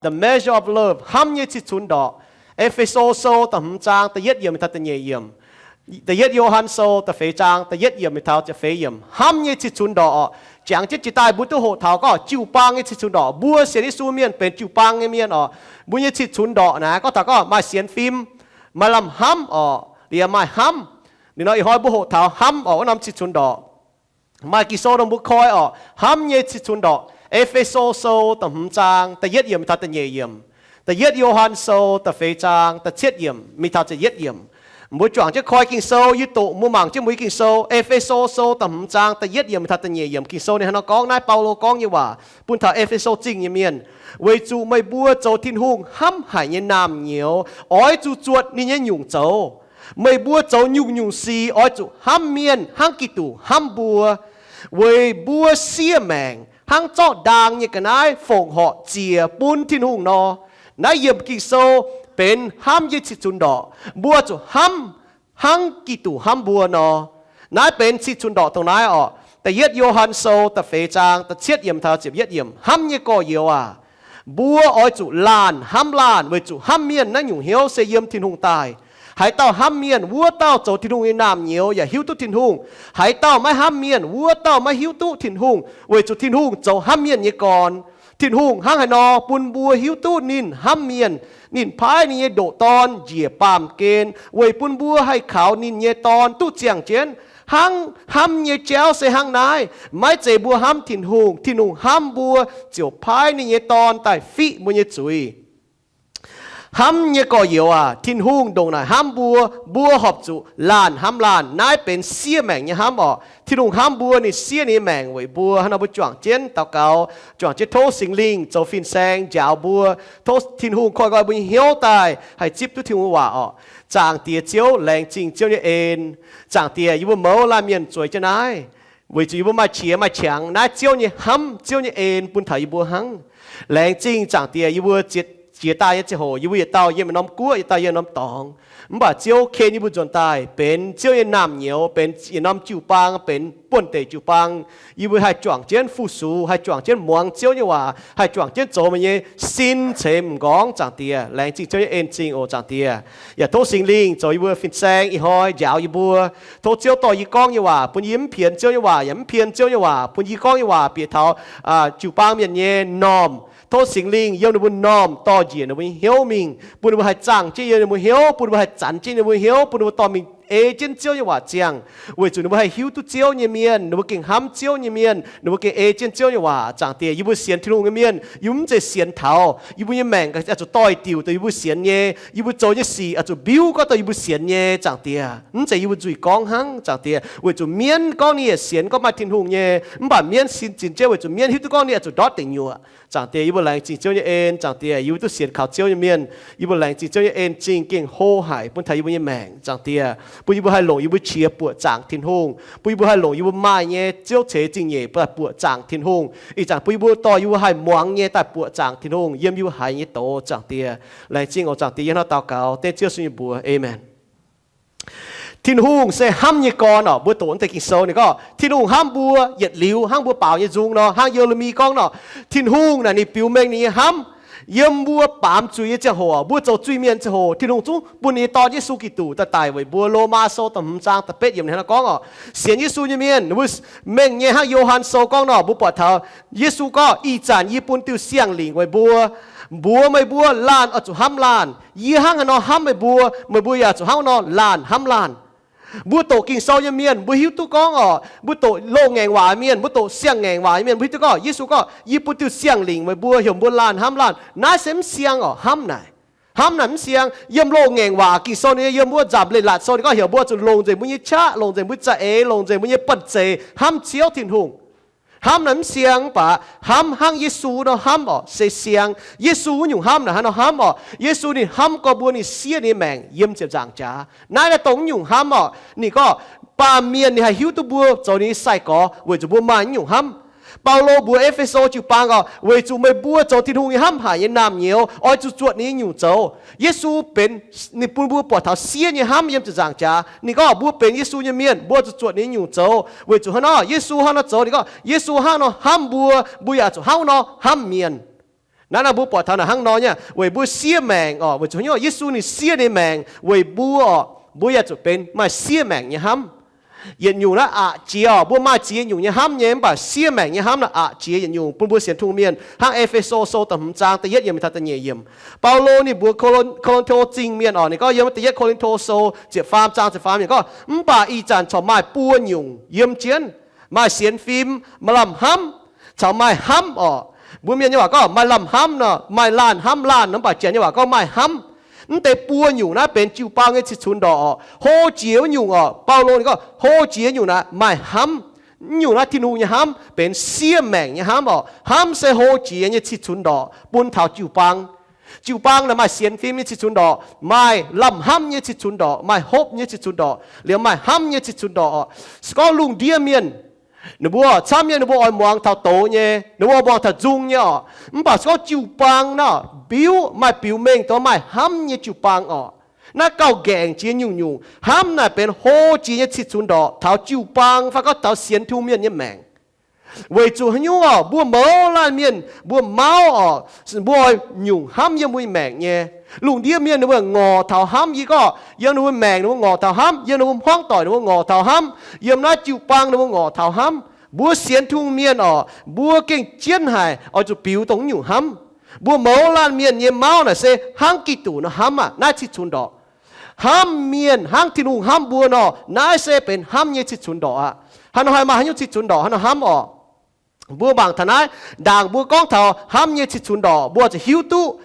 the measure of love, hnamv nyei cih cunx ndorqc. E^fe^so Sou da'hmz zaang da'yietv yiemc mingh taux da'nyeic yiemc. Da'yietv Yo^han Sou da'feix zaang da'yietv yiemc mingh taux ziepc feix yiemc. Hnamv nyei cih cunx ndorqc orqc. Jangx jienv jiex daaih mbuo duqv hoqc taux gorngv jiu-baang nyei cih cunx ndorqc. Mbuo sienx Yesu mienh benx jiu-baang nyei mienh orqc. Mbuo nyei cih cunx ndorqc naaiv gorngv taux gorngv maaih sienx fim, maaih lamh hnamv orqc, liemh maaih hnamv. Ninh nor ih hnoi mbuo hoqc taux hnamv orqc wuov norm cih cunx ndorqc. Maaih Ging-Sou dongh mbuo koi orqc, hnamv nyei cih cunx ndorqc. E^fe^so Sou da'hmz zaang da'yietv yiemc mingh taux da'nyeic yiemc. Da'yietv Yo^han Sou da'feix zaang da'cietv yiemc mingh taux ziepc yietv yiemc. Mbuo juangc jienv koi Ging-Sou, yie doqc mbuo mangc jienv mbuo nyei Ging-Sou. E^fe^so Sou da'hmz zaang da'yietv yiemc mingh taux da'nyeic yiemc Ging-Sou ninh hnangv nor gorngv, naaiv Baulo gorngv nyei waac bun taux E^fe^so Zingh nyei mienh. Weic zuqc meih mbuo zoux Tin-Hungh hnamv haic nyei naamh nyouz oix zuqc zuotc ninh nyei nyungc zoux. Meih mbuo zoux nyungc-nyungc sic oix zuqc hnamv mienh hnangv Giduc hnamv mbuo. Weic mbuo siev maengc hnangv zorqv ndaang nyei ga'naaiv fongc horc ziec bun Tin-Hungh nor, naaiv yiemc Ging-Sou benx hnamv nyei cih cunx ndorqc. Mbuo zuqc hnamv hnangv Giduc hnamv mbuo nor. Naaiv benx cih cunx ndorqc dongh naaiv orqc. Da'yietv Yo^han Sou da'feix zaang da'cietv yiemc taux ziepc yietv yiemc. Hnamv nyei gorx-youz aac, mbuo oix zuqc laanh hnamv laanh, weic zuqc hnamv mienh naaiv nyungc hnyouv se yiem Tin-Hungh daaih. Haaix dauh hnamv mienh, wuov dauh zoux Tin-Hungh nyei naamh nyouz yaac hiuv duqv Tin-Hungh. Haaix dauh maiv hnamv mienh, wuov dauh maiv hiuv duqv Tin-Hungh, weic zuqc Tin-Hungh zoux hnamv mienh nyei gorn. Tin-Hungh hnangv haaix nor bun mbuo hiuv duqv ninh hnamv mienh, ninh paaiv ninh nyei ndoqc Dorn njiec baamh gen weic bun mbuo haih kaux ninh nyei Dorn duqv ziangh jienv. Hnangv hnamv nyei jauv se hnangv naaiv. Maiv zeiz mbuo hnamv Tin-Hungh, Tin-Hungh hnamv mbuo ziouc paaiv ninh nyei Dorn daaih fiqv mbuo nyei zuiz. Hnamv nyei gorx-youz aac, Tin-Hungh ndongc naaic hnamv mbuo, mbuo horpc zuqc laanh hnamv laanh. Naaiv benx siev maengc nyei hnamv orqc. Tin-Hungh hnamv mbuo, ninh siev ninh nyei maengc weic mbuo. Hnangv nor mbuo juangc jienv daux gaux, juangc jienv tov Singx Lingh zoux fin-saeng njaaux mbuo. Tov Tin-Hungh koi nqoi mbuo nyei hnyouv daaih haih zipv duqv Tin-Hungh nyei waac orqc. Zaangc Diex Ziouv, laengz zingh Ziouv nyei en. Zaangc Diex, yie mbuo mouz laanh mienh zueiz jienv naaiv, weic zuqc yie mbuo maaih qiex maaih qangx. Naaiv Ziouv nyei hnamv, Ziouv nyei en bun taux yie mbuo hnangv. Laengz zingh Zaangc Diex, yie mbuo jiex daaih nyei ziangh hoc yie mbuo yietc dauh yiem yietc norm guoqv, yietc dauh yiem norm dorngx. Mv baac Ziouv ken yie mbuo nzuonx daaih benx Ziouv nyei naamh nyouz, benx yietc norm jiu-baang, benx buonv-deic jiu-baang. Yie mbuo haih juangc jienv fu-sux, haih juangc jienv muangx Ziouv nyei waac, haih juangc jienv zoux meih nyei sin ceix m'nqorngv. Zaangc Diex, laengz zingh Ziouv nyei en zingh oc Zaangc Diex. Yaac tov Singx Lingh zoux yie mbuo fin-saeng ih hnoi njaaux yie mbuo. Tov Ziouv dorh yie gorngv nyei waac bun yie mv pienx Ziouv nyei waac yaac mv pien Ziouv nyei waac, bun yie gorngv nyei waac bieqc taux jiu-baang mienh nyei m'normh. Tov Singx Lingh yiem ninh mbuo m'normh dorh njiec ninh mbuo nyei hnyouv mingh, bun ninh mbuo haih zaangh jienv yiem ninh mbuo hnyouv, bun ninh mbuo haih zanc jienv ninh mbuo hnyouv, bun ninh mbuo dorh mingh ei jienv Ziouv nyei waac ziangh, weic zuqc ninh mbuo haih hiuv duqv Ziouv nyei mienh, ninh mbuo gengh hnamv Ziouv nyei mienh, ninh mbuo gengh ei jienv Ziouv nyei waac. Zaangc Diex, yie mbuo sienx Tin-Hungh nyei mienh, yie mbuo mv zeiz sienx taux yie mbuo nyei maengc oix zuqc doix-diuc dongh yie mbuo sienx nyei, yie mbuo zoux nyei sic oix zuqc mbiuv gorngv dongh yie mbuo sienx nyei. Zaangc Diex, mv zeiz yie mbuo nzuih gorngv hnangv. Zaangc Diex, weic zuqc mienv gorngv ninh yaac sienx gorngv maaih Tin-Hungh nyei, mv baac mienv sin zinx jienv weic zuqc mienv hiuv duqv gorngv ninh oix zuqc ndortv deic nyuoqc. Zaangc Diex, yie mbuo laengz zingh Ziouv nyei en. Zaangc Diex, yie mbuo duqv sienx kaux Ziouv nyei mienh, yie mbuo laengz zingh Ziouv nyei en zingh gengh hlo haic bun taux yie mbuo nyei maengc. Zaangc Diex, bun yie mbuo haih longc yie mbuo qiex buoqc zaangc Tin-Hungh, bun yie mbuo haih longc yie mbuo maaih nyei Ziouv ceix zingh nyeic daaih buoqc zaangc Tin-Hungh, ih zanc bun yie mbuo dorh yie mbuo haih muangx nyei daaih buoqc zaangc Tin-Hungh yiem yie mbuo haiz nyei doz. Zaangc Diex, laengz zingh oc Zaangc Diex, yie hnangv daux gaux dengv Ziouv Yesu nyei mbuox, aamen. Tin-Hungh se hnamv nyei gorn orqc. Mbuo doqc naaiv deix Ging-Sou ninh gorngv Tin-Hungh hnamv mbuo yietc liuz hnangv mbuo baaux nyei nzung nor, hnangv Ye^le^mi gorngv nor, Tin-Hungh naaic ninh biux mengh ninh nyei hnamv. Yiem mbuo baamz zuiz nyei ziangh hoc, mbuo zoux zuiz-mienh ziangh hoc, Tin-Hungh zungv bun ninh nyei Dorn Yesu Giduc daaih daic weic mbuo. Lomaa Sou da'hmz zaang da'betv yiemc hnangv naaiv gorngv orqc, sienx Yesu nyei mienh, mbuo mengh nyei hnangv Yo^han Sou gorngv nor, mbuo buatc taux Yesu gorngv, Ih zanc yie bun diuh siang-lingc weic mbuo. Mbuox meih mbuo laanh oix zuqc hnamv laanh. Yie hnangv haaix nor hnamv meih mbuo, meih mbuo yaac zuqc hnangv nor laanh hnamv laanh. Mbuo doqc Ging-Sou nyei mienh mbuo hiuv duqv gorngv orqc, mbuo doqc loz-ngaengc waac mienh, mbuo doqc siang-ngaengc waac nyei mienh mbuo hiuv duqv gorngv Yesu gorngv, Yie bun diuh siang-lingc weic mbuo, heuc mbuo laanh hnamv laanh. Naaiv se mv siang orqc, hnamv naaic. Hnamv naaic mv siang. Yiem loz-ngaengc waac Ging-Sou ninh, yiem wuov Nzamc Leiz-Latc Sou ninh gorngv heuc mbuo zuqc longc nzengc mbuo nyei qaqv, longc nzengc mbuo nyei za'eix, longc nzengc mbuo nyei banh zeic hnamv Ziouv Tin-Hungh. Hnamv naaic mv siang, mv baac hnamv hnangv Yesu nor hnamv orqc se siang. Yesu wuov nyungc hnamv naaic hnangv nor hnamv orqc, Yesu ninh hnamv gorx mbuo, ninh siev ninh nyei maengc yiem ziepc nzaangc jaax. Naaiv naaiv dongh wuov nyungc hnamv orqc. Ninh gorngv baamh mienh ninh haih hiuv duqv mbuo zoux ninh nyei sai-gorx weic zuqc mbuo maaih wuov nyungc hnamv. Baulo mbuox E^fe^so jiu-baang orqc, weic zuqc meih mbuo zoux Tin-Hungh nyei hnamv haic nyei naamh nyouz oix zuqc zuotc ninh nyei nyungc zoux. Yesu benx ninh bun mbuo buatc taux siev nyei hnamv yiem ziepc nzaangc jaax. Ninh gorngv mbuo benx Yesu nyei mienh, mbuo zuqc zuotc ninh nyei nyungc zoux. Weic zuqc hnangv nor Yesu hnangv nor zoux. Ninh gorngv Yesu hnangv nor hnamv mbuo, mbuo yaac zuqc hnangv nor hnamv mienh. Naaiv naaiv mbuo buatc taux naaic hnangv nor nyei, weic mbuo siev maengc orqc, weic zuqc haaix nyungc Yesu ninh siev ninh maengc weic mbuo orqc, mbuo yaac zuqc benx maaih siev maengc nyei hnamv. Yietc nyungc naaiv aqc jiex orqc, mbuo maaih ziex nyungc nyei hnamv nyei, mv baac siev maengc nyei hnamv naaic aqc jiex yietc nyungc bun mbuo sienx Tin-Hungh mienh. Hnangv E^fe^so Sou da'hmz zaang da'yietv yiem taux da'nyeic yiemc, Baulo ninh mbuox Ko^lin^to Zingh mienh orqc, ninh gorngv yiem da'yietv Ko^lin^to Sou ziepc faam zaang ziepc faam yiemc gorngv, mv baac ih zanc corc maaih buo nyungc yiem jienv, maaih sienx fim, maaih lamh hnamv, caux maaih hnamv orqc. Mbuo mienh nyei waac gorngv maaih lamh hnamv nor, maaih laanh hnamv laanh nor, mv baac janx nyei waac gorngv maaih hnamv. Mv deix buo nyungc naaiv benx jiu-baang nyei cih cunx ndorqc orqc. Hlo jiex wuov nyungc orqc, Baulo ninh gorngv hlo jiex nyungc naaic maaih hnamv. Wuov nyungc naaiv Tin-Hungh nyei hnamv benx siev maengc nyei hnamv orqc. Hnamv se hlo jiex nyei cih cunx ndorqc bun taux jiu-baang. Jiu-baang naaic maaih sienx fim nyei cih cunx ndorqc, maaih lamh hnamv nyei cih cunx ndorqc, maaih hopv nyei cih cunx ndorqc, liemh maaih hnamv nyei cih cunx ndorqc orqc. Se gorngv lungh ndiev mienh, ninh mbuo camv nyei, ninh mbuo oix muangx taux doz nyei, ninh mbuo oix muangx taux nzung nyei orqc. Mv baac se gorngv jiu-baang naaiv biuv, maaih biux mengh dongh maaih hnamv nyei jiu-baang orqc. Naaiv gauh nqaengc jiex nyungc-nyungc. Hnamv naaic benx hlo jiex nyei cih cunx ndorqc taux jiu-baang fai gorngv taux sienx Tin-Hungh mienh nyei maengc. Weic zuqc haaix nyungc orqc, mbuo mouz laanh mienh mbuo mauv orqc, mbuo oix nyungc hnamv yiem mbuo nyei maengc nyei. Lungh ndiev mienh ninh mbuo ngorc taux hnamv. Yie gorngv yiem ninh mbuo maengc ninh mbuo ngorc taux hnamv, yiem ninh mbuo hmuangv doic ninh mbuo ngorc taux hnamv, yiem naaiv jiu-baang ninh mbuo ngorc taux hnamv. Mbuo sienx Tin-Hungh mienh orqc, mbuo gengh jienv haic oix zuqc biux dongh wuov nyungc hnamv. Mbuo mouz laanh mienh nyei mauv naaic se hnangv Giduc nor hnamv aqv. Naaiv cih cunx ndorqc. Hnamv mienh hnangv Tin-Hungh hnamv mbuo nor, naaiv se benx hnamv nyei cih cunx ndorqc aqv. Haaix nor haih maaih haaix nyungc cih cunx ndorqc hnangv nor hnamv orqc? Mbuo mangc taux naaiv, ndaangc mbuo gorngv taux hnamv nyei cih cunx ndorqc, mbuo zuqc hiuv duqv,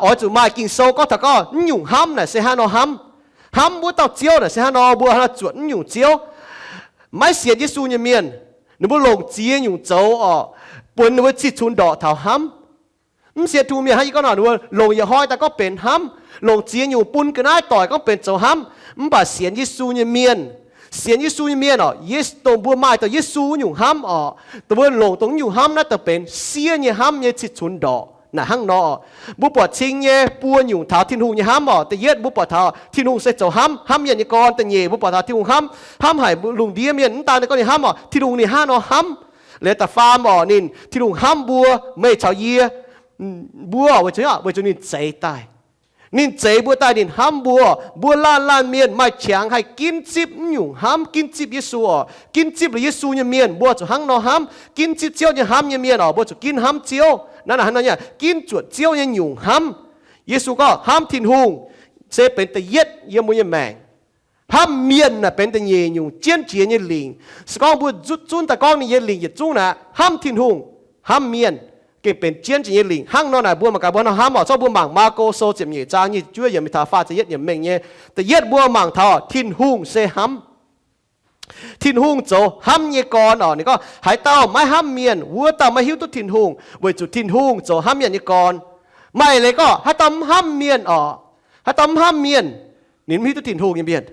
oix zuqc maaih Ging-Sou gorngv taux gorngv wuov nyungc hnamv naaic se hnangv nor hnamv. Hnamv wuov dauh Ziouv naaic se hnangv nor, mbuo hnangv nor zuotc wuov nyungc Ziouv. Maiv sienx Yesu nyei mienh, ninh mbuo longc ziex nyungc zoux orqc, bun ninh mbuo cih cunx ndorqc taux hnamv. Mv sienx Tin-Hungh mienh hnangv yie gorngv nor, ninh mbuo longc yietc hnoi daaih gorngv benx hnamv, longc ziex nyungc bun ga'naaiv doic gorngv benx zoux hnamv. Mv baac sienx Yesu nyei mienh, sienx Yesu nyei mienh orqc, Yes, dongh mbuo maaih dongh Yesu wuov nyungc hnamv orqc, dongh mbuo longc dongh wuov nyungc hnamv naaiv daaih benx siev nyei hnamv nyei cih cunx ndorqc. Naaic hnangv nor, mbuo buatc cing nyei buo nyungc taux Tin-Hungh nyei hnamv orqc. Da'yietv mbuo buatc taux Tin-Hungh se zoux hnamv, hnamv mienh nyei gorn. Da'nyeic mbuo buatc taux Tin-Hungh hnamv, hnamv haic lungh ndiev mienh. Mv daan ninh gorngv ninh hnamv orqc, Tin-Hungh ninh hnangv nor hnamv. Liuz da'faam orqc, ninh, Tin-Hungh hnamv mbuo, meih caux yie, mbuo weic zuqc, weic zuqc ninh zeix daaih. Ninh zeix mbuo daaih, ninh hnamv mbuo. Mbuo laanh laanh mienh maaih qangx haih ginv zipv wuov nyungc hnamv, ginv zipv Yesu orqc. Ginv zipv liuz Yesu nyei mienh mbuo zuqc hnangv nor hnamv. Ginv zipv Ziouv nyei hnamv nyei mienh orqc, mbuo zuqc ginv hnamv Ziouv. Naaiv hnangv nor, ginv zuotc Ziouv nyei nyungc hnamv. Yesu gorngv hnamv Tin-Hungh se benx da'yietv yiem mbuo nyei maengc. Hnamv mienh naaic benx da'nyeic nyungc jienv jiex nyei lingc. Se gorngv mbuo zunv daaih gorngv ninh nyei lingc yietc zungv naaic, hnamv Tin-Hungh, hnamv mienh, gengh benx jienv jiex nyei lingc. Hnangv nor naaic mbuo mangc gaax mbuo hnangv nor hnamv orqc. Zorqv mbuo mangc Maako Sou ziepc nyeic zaang nyic ziepc juov yiemc taux faah ziepc yietv yiemc mengh nyei. Da'yietv mbuo mangc taux Tin-Hungh se hnamv. Tin-Hungh zoux hnamv nyei gorn orqc. Ninh gorngv haaix dauh maiv hnamv mienh, wuov dauh maiv hiuv duqv Tin-Hungh, weic zuqc Tin-Hungh zoux hnamv mienh nyei gorn. Maaih leiz gorngv haaix dauh mv hnamv mienh orqc, haaix dauh mv hnamv mienh, ninh mv hiuv duqv Tin-Hungh nyei mienh.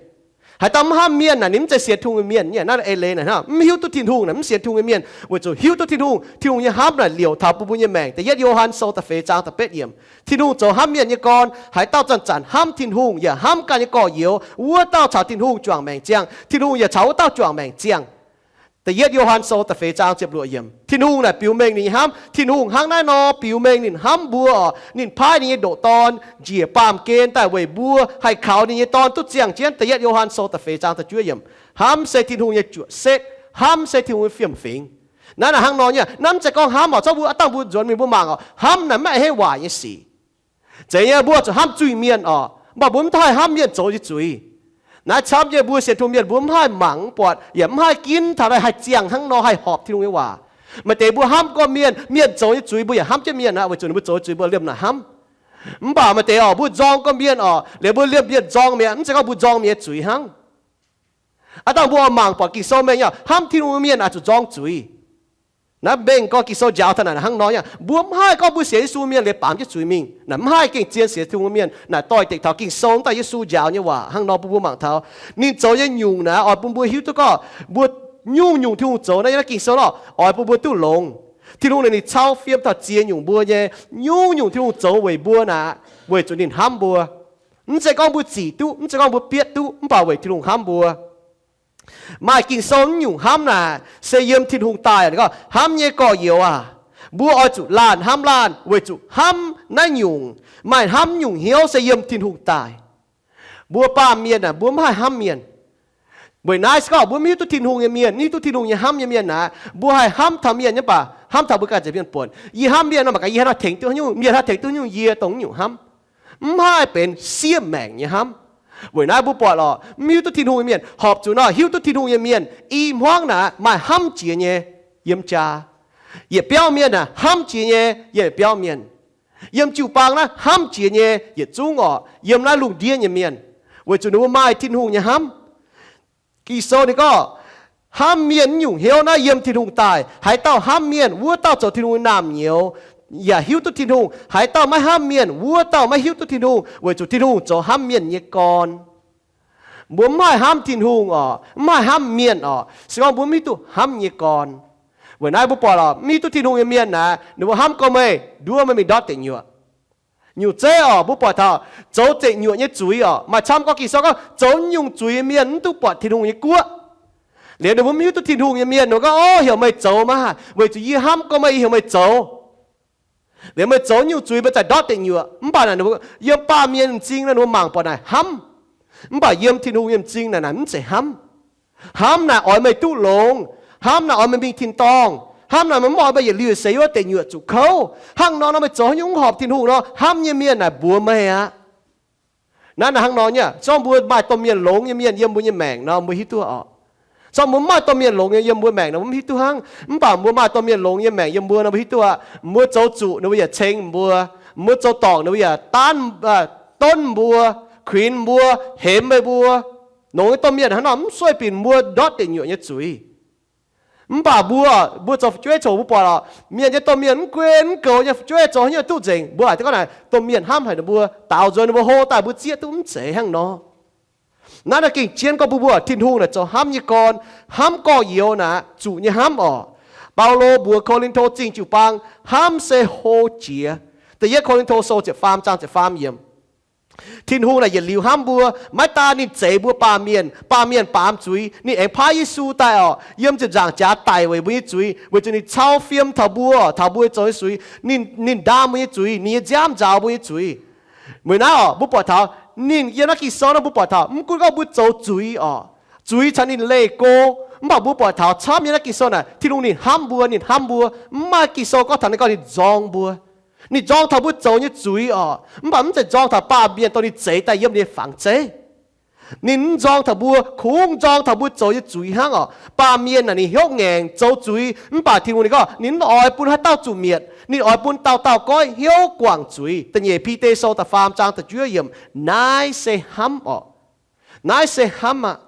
Haaix dauh mv hnamv mienh naaic ninh mv zeiz sienx Tin-Hungh nyei mienh. Naaiv eix leiz naaic hnangv, mv hiuv duqv Tin-Hungh naaic mv sienx Tin-Hungh nyei mienh, weic zuqc hiuv duqv Tin-Hungh, Tin-Hungh nyei hnamv naaic liouc taux bun mbuo nyei maengc. Da'yietv Yo^han Sou da'feix zaang da'betv yiemc, Tin-Hungh zoux hnamv mienh nyei gorn. Haaix dauh zanc-zanc hnamv Tin-Hungh yaac hnamv ganh nyei gorx-youz, wuov dauh caux Tin-Hungh juangc maengc ziangh. Tin-Hungh yaac caux wuov dauh juangc maengc ziangh. Da'yietv Yo^han Sou da'feix zaang ziepc luoqc yiemc. Tin-Hungh naaic biux mengh ninh nyei hnamv. Tin-Hungh hnangv naaiv nor biux mengh ninh hnamv mbuo orqc. Ninh paaiv ninh nyei ndoqc Dorn njiec baamh gen daaih weic mbuo haih kaux ninh nyei Dorn duqv ziangh jienv. Da'yietv Yo^han Sou da'feix zaang da'juov yiemc. Hnamv se Tin-Hungh nyei juoqc setv. Hnamv se Tin-Hungh nyei fiem-fingx. Naaiv naaic hnangv nor nyei. Naaiv mv zeiz gorngv hnamv orqc, zorqv mbuo, aav dangh mbuo nzuonx mingh mbuo mangc orqc, hnamv naaic mv maaih hei waac nyei sic. Zeiz nyei, mbuo zuqc hnamv zuiz-mienh orqc, mv baac mbuo mv haih hnamv mienh zoux nyei zuiz. Naaiv camv nyei, mbuo sienx Tin-Hungh mienh mbuo mv haih mangc, mv buatc, yaac mv haih ginv taux haih ziangh hnangv nor haih horpc Tin-Hungh nyei waac. Maaih deix mbuo hnamv gorqv-mienh, mienh zoux nyei zuiz mbuo yaac hnamv jienv mienh aqv, weic zuqc ninh mbuo zoux nyei zuiz mbuo liemh naaic hnamv. Mv baac maaih deix orqc, mbuo nzorng gorqv-mienh orqc, liemh mbuo liemh mienh nzorng mi'aqv, mv zeiz gorngv mbuo nzorng mienh nyei zuiz hnangv. Aav dangh mbuo oix mangc buatc Ging-Sou mengh nyei, hnamv Tin-Hungh mienh oix zuqc nzorng zuiz. Naaiv mengh gorngv Ging-Sou njaaux taux naaic hnangv nor nyei. Mbuo mv haih gorngv mbuo sienx Yesu mienh liuz baamz jienv zuiz mingh. Naaic mv haih gengh zien sienx Tin-Hungh mienh. Naaic doix-dekc taux Ging-Sou daaih Yesu njaaux nyei waac hnangv nor bun mbuo mangc taux. Ninh zoux nyei nyungc naaic oix bun mbuo hiuv duqv gorngv mbuo nyungc-nyungc Tin-Hungh zoux naaiv yiem naaiv Ging-Sou nor oix bun mbuo duqv longx. Tin-Hungh naaic ninh cau fiem taux ziex nyungc mbuo nyei. Nyungc-nyungc Tin-Hungh zoux weic mbuo naaic weic zuqc ninh hnamv mbuo. Mv zeiz gorngv mbuo zic duqv, mv zeiz gorngv mbuo bietv duqv, mv baac weic Tin-Hungh hnamv mbuo. Maaih Ging-Sou nyungc hnamv naaic se yiem Tin-Hungh daaih. Ninh gorngv, hnamv nyei gorx-youz aac, Mbuo oix zuqc laanh hnamv laanh weic zuqc hnamv naaiv nyungc, maaih hnamv nyungc hnyouv se yiem Tin-Hungh daaih. Mbuo baamh mienh aah, mbuo mv haih hnamv mienh. Weic naaiv se gorngv mbuo mv hiuv duqv Tin-Hungh nyei mienh, mv hiuv duqv Tin-Hungh nyei hnamv nyei mienh naaic, mbuo haih hnamv taux mienh nyei baac hnamv taux mbuo ganh nzengc mienh buonc. Yie hnamv mienh nor, mangc gaax yie haih nor tengx duqv nyungc, mienh haih tengx duqv nyungc, yie dongh nyungc hnamv. Mv haih benx siev maengc nyei hnamv. Weic naaiv mbuo buatc lorqc, mv hiuv duqv Tin-Hungh nyei mienh, horpc zuqc nor hiuv duqv Tin-Hungh nyei mienh i hmuangv naaic maaih hnamv jiex nyei yiem jaa. Yietc biauv mienh aah, hnamv jiex nyei yietc biauv mienh. Yiem jiu-baang naaiv hnamv jiex nyei yietc zungv orqc, yiem naaiv lungh ndiev nyei mienh, weic zuqc ninh mbuo maaih Tin-Hungh nyei hnamv. Ging-Sou ninh gorngv, hnamv mienh nyungc hnyouv naaiv yiem Tin-Hungh daaih. Haaix dauh hnamv mienh, wuov dauh zoux Tin-Hungh nyei naamh nyouz, yaac hiuv duqv Tin-Hungh. Haaix dauh maiv hnamv mienh, wuov dauh maiv hiuv duqv Tin-Hungh, weic zuqc Tin-Hungh zoux hnamv mienh nyei gorn. Mbuo mv haih hnamv Tin-Hungh orqc, mv haih hnamv mienh orqc, se gorngv mbuo mv hiuv duqv hnamv nyei gorn. Weic naaiv mbuo buatc lorqc, mv hiuv duqv Tin-Hungh nyei mienh naaic, ninh mbuo hnamv gorngv meih nduov meih mingh ndortv deic nyuoqc. Nyungc zeiv orqc, mbuo buatc taux zoux deic nyuoqc nyei zuiz orqc, maaih camv gorngv Ging-Sou gorngv zoux nyungc zuiz nyei mienh mv duqv buatc Tin-Hungh nyei guoqv. Liuz ninh mbuo mv hiuv duqv Tin-Hungh nyei mienh, ninh mbuo gorngv, Ov, heuc meih zoux maah, weic zuqc yie hnamv gorngv meih, yie heuc meih zoux. Liuz meih zoux nyungc zuiz, meih zaqc ndortv deic nyuoqc. Mv baac naaic ninh mbuo yiem baamh mienh m'zing naaic, ninh mbuo mangc buatc naaic hnamv. Mv baac yiem Tin-Hungh nyei m'zing naaic, naaic mv zeiz hnamv. Hnamv naaic oix meih duqv longx. Hnamv naaic oix meih mingh tin-dorngh. Hnamv naaic meih mv oix meih yietc liuz seix wuov deic nyuoqc zuqc kouv. Hnangv nor nor meih zoux haaix nyungc mv horpc Tin-Hungh nor, hnamv nyei mienh naaic mbuox meih aqv. Naaiv naaic hnangv nor nyei, se gorngv mbuo maaih domh mienh longx nyei mienh yiem mbuo nyei maengc nor, mbuo hiuv duqv orqc. Se gorngv mbuo mv maaih domh mienh longx nyei yiem mbuo maengc nor, mbuo mv hiuv duqv hnangv. Mv baac mbuo maaih domh mienh longx nyei maengc yiem mbuo nor, mbuo hiuv duqv aqv. Mbuo zoux zuqc ninh mbuo yaac ceng mbuo. Mbuo zoux dorngc ninh mbuo yaac donv mbuo, kuinx mbuo, hemx meih mbuo. Longx nyei domh mienh hnangv nor mv sueih binc mbuo ndortv deic nyuoqc nyei zuiz. Mv baac mbuo, mbuo zoux fu'jueiv coc mbuo buatc lorqc, mienh nyei domh mienh mv gunv mv goux nyei fu'jueiv zoux haaix nyungc duqv nzengc, mbuo laaic gorngv naaic domh mienh hnamv haic ninh mbuo, daaux nzuonx ninh mbuo hlo daaih mbuo zieqv duqv mv zeiz hnangv nor. Naaiv naaic gengh jienv gorngv mbuo mbuo Tin-Hungh naaic zoux hnamv nyei gorn, hnamv gorx-youz naaic zuqc nyei hnamv orqc. Baulo mbuox Ko^lin^to Zingh jiu-baang, hnamv se hlo jiex. Da'yietv Ko^lin^to sou ziepc faam zaang ziepc faam yiemc. Tin-Hungh naaic yietc liuz hnamv mbuo, maiv daan ninh zeix mbuo baamh mienh, baamh mienh baamz zuiz, ninh aengx paaiv Yesu daaih orqc, yiem ziepc nzaangc jaax daic weic mbuo nyei zuiz, weic zuqc ninh cau fiem taux mbuo, taux mbuo zoux nyei zuiz, ninh, ninh ndaam mbuo nyei zuiz, ninh nyei nziaamv nzaaux mbuo nyei zuiz. Weic naaiv orqc, mbuo buatc taux ninh yiem naaiv Ging-Sou naaiv mbuo buatc taux mv gunv gorngv mbuo zoux zuiz orqc, zuiz caux ninh leih go, mv baac mbuo buatc taux camv yiem naaiv Ging-Sou naaic, Tin-Hungh ninh hnamv mbuo, ninh hnamv mbuo. Mv maaih Ging-Sou gorngv taux ninh gorngv ninh nzorng mbuo. Ninh nzorng taux mbuo zoux nyei zuiz orqc, mv baac mv zeiz nzorng taux baamh mienh dongh ninh zeix daaih yiem ninh nyei fangx zeiv. Ninh mv nzorng taux mbuo, kungx nzorng taux mbuo zoux nyei zuiz hnangv orqc. Baamh mienh naaic ninh hnyouv ngaengc zoux zuiz, mv baac Tin-Hungh ninh gorngv ninh mv oix bun haaix dauh zuqc mietc, ninh oix bun dauh dauh goiv hnyouv guangc zuiz. Da'nyeic Bide sou da'faam zaang da'juov yiemc. Naaiv se hnamv orqc. Naaiv se hnamv aqv.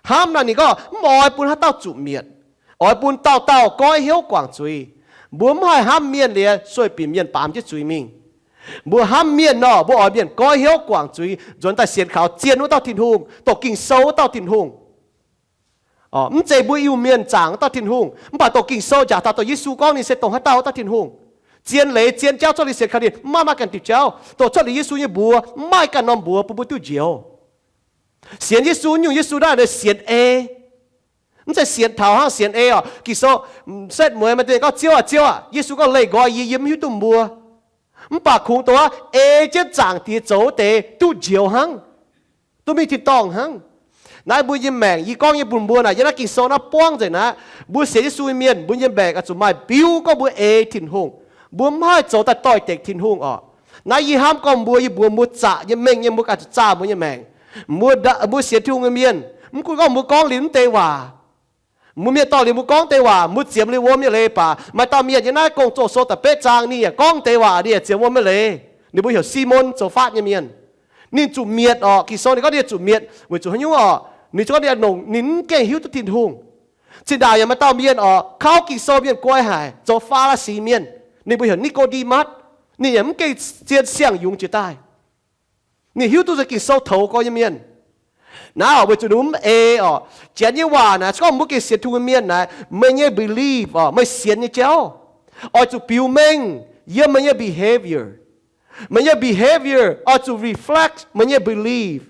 Hnamv naaic ninh gorngv mv oix bun haaix dauh zuqc mietc, oix bun dauh dauh goiv hnyouv guangc zuiz. Mbuo mv haih hnamv mienh liuz sueih binc mienh baamz jienv zuiz mingh. Mbuo hnamv mienh nor, mbuo oix mienh goiv hnyouv guangc zuiz, nzuonx daaih sienx kaux zien wuov dauh Tin-Hungh, doqc Ging-Sou wuov dauh Tin-Hungh. Mv zeiz mbuo Iu-Mienh zaangc wuov dauh Tin-Hungh, mv baac doqc Ging-Sou njaaux taux doqc Yesu gorngv ninh se dongh haaix dauh wuov dauh Tin-Hungh. Zien leiz zien jauv cuotv liuz sienx kaux ninh, mv maaih maaih ganh diuh jauv. Doqc cuotv liuz Yesu nyei mbuox, mv maaih ganh norm mbuox bun mbuo duqv njoux. Sienx Yesu nyungc, Yesu naaiv sienx ei. Mv zeiz sienx taux hnangv sienx ei orqc. Ging-Sou setv mueiz maaih deix gorngv, Ziouv aac, Ziouv aac, Yesu gorngv, leih nqoi yie, yie mv hiuv duqv mbuo. Mv baac kungx dongh ei jienv Zaangc Diex zoux wuov deix duqv njoux hnangv, duqv mingh tin-dorngh hnangv. Naaiv mbuo nyei maengc, yie gorngv nyei bun mbuo naaic, yiem naaiv Ging-Sou naaiv buangv nzengc naaiv, mbuo sienx Yesu nyei mienh, mbuo nyei maengc oix zuqc maaih biuv gorngv mbuo ei Tin-Hungh. Mbuo mv haih zoux daaih doix-dekc Tin-Hungh orqc. Naaiv yie hnamv gorngv mbuo, yie mbuox mbuo zaqc nyei mengh nyei, mbuo ganh zuqc zaah mbuo nyei maengc. Mbuo, mbuo sienx Tin-Hungh nyei mienh, mv gunv gorngv mbuo gorngv liuz mv deix waac, mbuo mienh dorh liuz mbuo gorngv deix waac, mbuo ziemx liuz wuom nyei leiz baac, maaih dauh mienh yiem naaiv Gong-Zoh sou da'betv zaang, ninh yaac gorngv deix waac, ninh yaac ziemx wuom nyei leiz. Ninh mbuo heuc Simon, zoux faatv nyei mienh. Ninh zuqc mietc orqc. Ging-Sou ninh gorngv ninh zuqc mietc weic zuqc haaix nyungc orqc? Ninh gorngv ninh longc, ninh mv gengh hiuv duqv Tin-Hungh. Zinh ndaangc yaac maaih dauh mienh orqc, kauv Ging-Sou mienh guai haic, zoux Faa^laa^si mienh. Ninh mbuo heuc Ni^go^nde^matv. Ninh yaac mv gengh zien siang-yungz jiex daaih. Ninh hiuv duqv nzengc Ging-Sou toux gorx nyei mienh. Naaiv orqc, weic zuqc ninh mv ei orqc. Janx nyei waac naaic, se gorngv mbuo gengh sienx Tin-Hungh nyei mienh naaic, meih nyei belief orqc, meih sienx nyei jauv oix zuqc biux mengh yiem meih nyei behavior. Meih nyei behavior oix zuqc reflect meih nyei belief.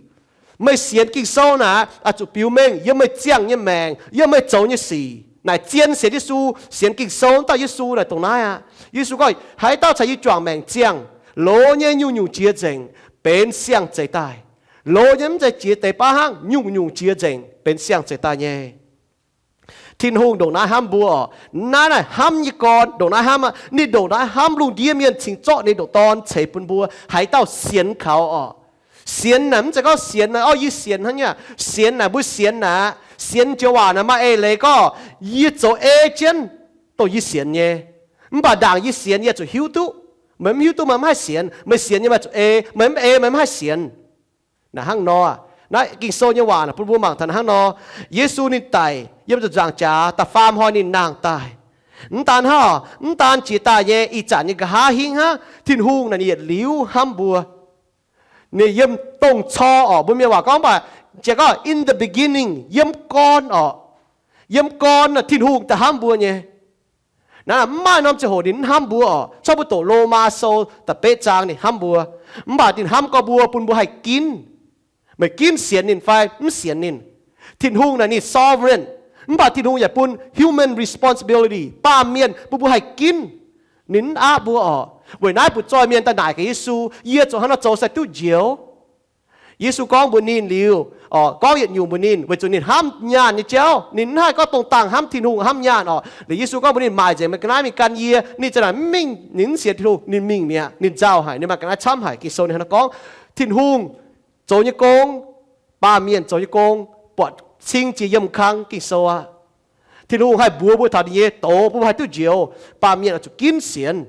Meih sienx Ging-Sou naaic, oix zuqc biux mengh yiem meih ziangh nyei maengc, yiem meih zoux nyei sic. Naaic zien sienx Yesu, sienx Ging-Sou wuov dauh Yesu naaic dongh naaiv aqv. Yesu gorngv, haaix dauh caux yie juangc maengc ziangh, loz nyei nyungc-nyungc jiex nzengc, benx siang-zeix daaih. Loz nyei mv zeiz jiex deix baav hnangv, nyungc-nyungc jiex nzengc, benx siang-zeix daaih nyei. Tin-Hungh ndongc naaiv hnamv mbuo oc. Naaiv naaic hnamv nyei gorn ndongc naaiv hnamv aqv. Ninh ndongc naaiv hnamv lungh ndiev mienh cingx zorqv ninh ndoqc Dorn ceix bun mbuo haaix dauh sienx kaux oc. Sienx naaic mv zeiz gorngv sienx naaic, orv, yie sienx hnangv nyei. Sienx naaic mbuo sienx naaic, sienx joux waac naaic maaih eix leiz gorngv, yie zoux ei jienv dongh yie sienx nyei. Mv baac ndaangc yie sienx yie zuqc hiuv duqv. Meih mv hiuv duqv meih mv haih sienx. Meih sienx nyei meih zuqc ei, meih mv ei meih mv haih sienx. Naaic hnangv nor, naaiv Ging-Sou nyei waac naaic bun mbuo mangc taux hnangv nor. Yesu ninh daic yiem ziepc nzaangc jaax, da'faam hnoi ninh nangh daaih. Mv daan hnangv, mv daan jiex daaih nyei, ih zanc nyei nqa'haav hingv hnangv, Tin-Hungh naaic ninh yietc liuz hnamv mbuo. Ninh yiem dongh cor oc, mbuo mienh waac gorngv mv baac jiex gorngv in the beginning, yiem gorn oc. Yiem gorn naaic Tin-Hungh daaih hnamv mbuo nyei. Naaiv mv maaih norm ziangh hoc ninh mv hnamv mbuo oc. Corc mbuo doqc Lomaa Sou da'betv zaang ninh hnamv mbuo. Mv baac ninh hnamv gorx mbuo bun mbuo haih ginv. Meih ginv sienx ninh fai mv sienx ninh. Tin-Hungh naaic ninh sovereign. Mv baac Tin-Hungh yaac bun human responsibility, baamh mienh, bun mbuo haih ginv. Ninh mv aapv mbuo oc. Weic naaiv butv-zoih mienh daaih naaic gaax Yesu, yie zoux haaix nor zoux se duqv njoux? Yesu gorngv mbuox ninh liuz, gorngv yietc nyungc mbuox ninh, weic zuqc ninh hnamv nyaanh nyei jauv. Ninh mv haih gorngv dongh dangh hnamv Tin-Hungh hnamv nyaanh oc. Liuz Yesu gorngv mbuox ninh, maaic nzengc meih ga'naaiv mingh gan yie. Ninh za'naaic mv mingh, ninh mv sienx Tin-Hungh, ninh mingh mi'aqv, ninh nzauh haic, ninh maaih ga'naaiv camv haic. Ging-Sou ninh hnangv naaiv gorngv, Tin-Hungh zoux nyei gong, baamh mienh zoux nyei gong, buatc cing jiex yiem kang Ging-Sou aqv. Tin-Hungh haih mbuox mbuo taux ninh nyei doz bun mbuo haih duqv njoux, baamh mienh oix zuqc ginv sienx.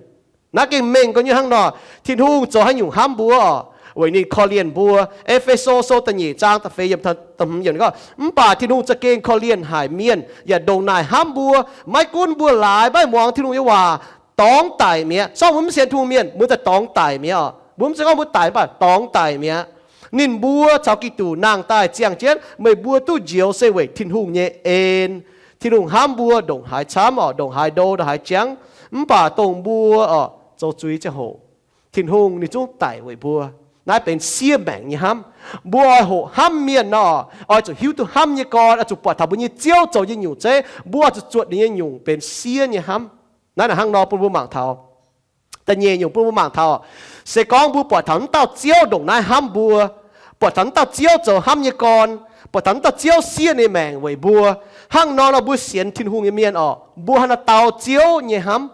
Naaiv gengh mengh gorx nyei hnangv nor, Tin-Hungh zoux haaix nyungc hnamv mbuo oc? Weic ninh korv-lienh mbuo. E^fe^so Sou da'nyeic zaang da'feix yiemc, da'hmz yiemc gorngv, mv baac Tin-Hungh za'gengh korv-lienh haic mienh, yaac ndongc naaic hnamv mbuo, maiv gunv mbuo laaix maiv muangx Tin-Hungh nyei waac, dorngx daic mi'aqv. Sorng mbuo mv sienx Tin-Hungh mienh, mbuo daaih dorngx daic mi'aqv oc. Mbuo mv zeiz gorngv mbuo daic, mv baac dorngx daic mi'aqv. Ninh mbuo caux Giduc nangh daaih ziangh jienv meih mbuo duqv njoux se weic Tin-Hungh nyei en. Tin-Hungh hnamv mbuo ndongc haaix camv oc, ndongc haaix ndo, ndongc haaix jangv. Mv baac dongh mbuo oc zoux zuiz ziangh hoc, Tin-Hungh ninh zungv daic weic mbuo. Naaiv benx siev maengc nyei hnamv. Mbuo oix hoqc hnamv mienh nor, oix zuqc hiuv duqv hnamv nyei gorn, oix zuqc buatc taux mbuo nyei Ziouv zoux nyei nyungc zeiv, mbuo oix zuqc zuotc ninh nyei nyungc benx siev nyei hnamv. Naaiv naaic hnangv nor bun mbuo mangc taux. Da'nyeic nyungc bun mbuo mangc taux, se gorngv mbuo buatc taux naaiv dauh Ziouv ndongc naaiv hnamv mbuo, buatc taux naaiv dauh Ziouv zoux hnamv nyei gorn, buatc taux naaiv dauh Ziouv siev ninh maengc weic mbuo, hnangv nor nor mbuo sienx Tin-Hungh nyei mienh oc, mbuo haaix nor dau Ziouv nyei hnamv?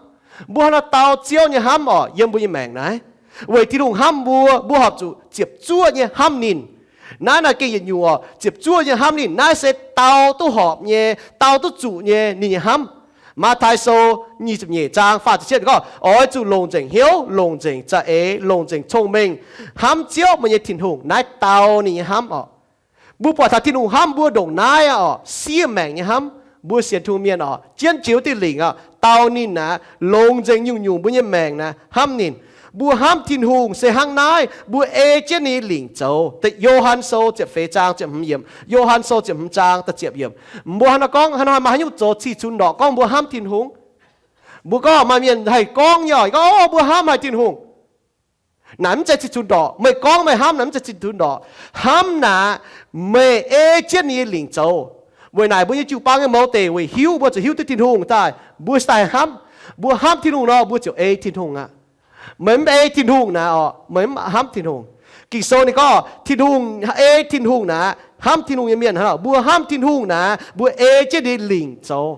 Mbuo haaix nor dau Ziouv nyei hnamv oc yiem mbuo nyei maengc naaiv? Weic Tin-Hungh hnamv mbuo, mbuo horpc zuqc ziepc zuoqv nyei hnamv ninh. Naaiv naaic gengh yietc nyungc oc, ziepc zuoqv nyei hnamv ninh. Naaiv se dau duqv horpc nyei, dau duqv zuqc nyei ninh nyei hnamv. Matv^taai Sou nyic ziepc nyeic zaang faah ziepc cietv gorngv, oix zuqc longc nzengc hnyouv, longc nzengc za'eix, longc nzengc cong-mengh hnamv Ziouv meih nyei Tin-Hungh. Naaiv dau ninh nyei hnamv oc. Mbuo buatc taux Tin-Hungh hnamv mbuo ndongc naaiv aqv oc, siev maengc nyei hnamv. Mbuo sienx Tin-Hungh mienh oc, jienv jiex wuov diuh lingc oc, dau ninh aqv, longc nzengc nyungc-nyungc mbuo nyei maengc naaiv hnamv ninh. Mbuo hnamv Tin-Hungh se hnangv naaiv, mbuo ei jienv ninh nyei lingc zoux. Yo^han Sou ziepc feix zaang ziepc hmz yiemc, Yo^han Sou ziepc hmz zaang da'ziepc yiemc. Mbuo hnangv nor gorngv, hnangv nor maaih haaix nyungc zoux cih cunx ndorqc gorngv mbuo hnamv Tin-Hungh? Mbuo gorngv maaih mienh haih gorngv nyei oc, gorngv, o, mbuo hnamv haic Tin-Hungh. Naaic mv zeiz cih cunx ndorqc. Meih gorngv meih hnamv naaic mv zeiz cih cunx ndorqc. Hnamv naaic, meih ei jienv ninh nyei lingc zoux. Weic naaic mbuo nyei jiu-baang nyei mouz deic weic hiuv, mbuo zuqc hiuv duqv Tin-Hungh daaih, mbuo daaih hnamv. Mbuo hnamv Tin-Hungh nor, mbuo ziouc ei Tin-Hungh aqv. Meih mv ei Tin-Hungh naaic oc, meih mv hnamv Tin-Hungh. Ging-Sou ninh gorngv Tin-Hungh, ei Tin-Hungh naaic, hnamv Tin-Hungh nyei mienh hnangv, mbuo hnamv Tin-Hungh naaic, mbuo ei jienv ninh nyei lingc zoux.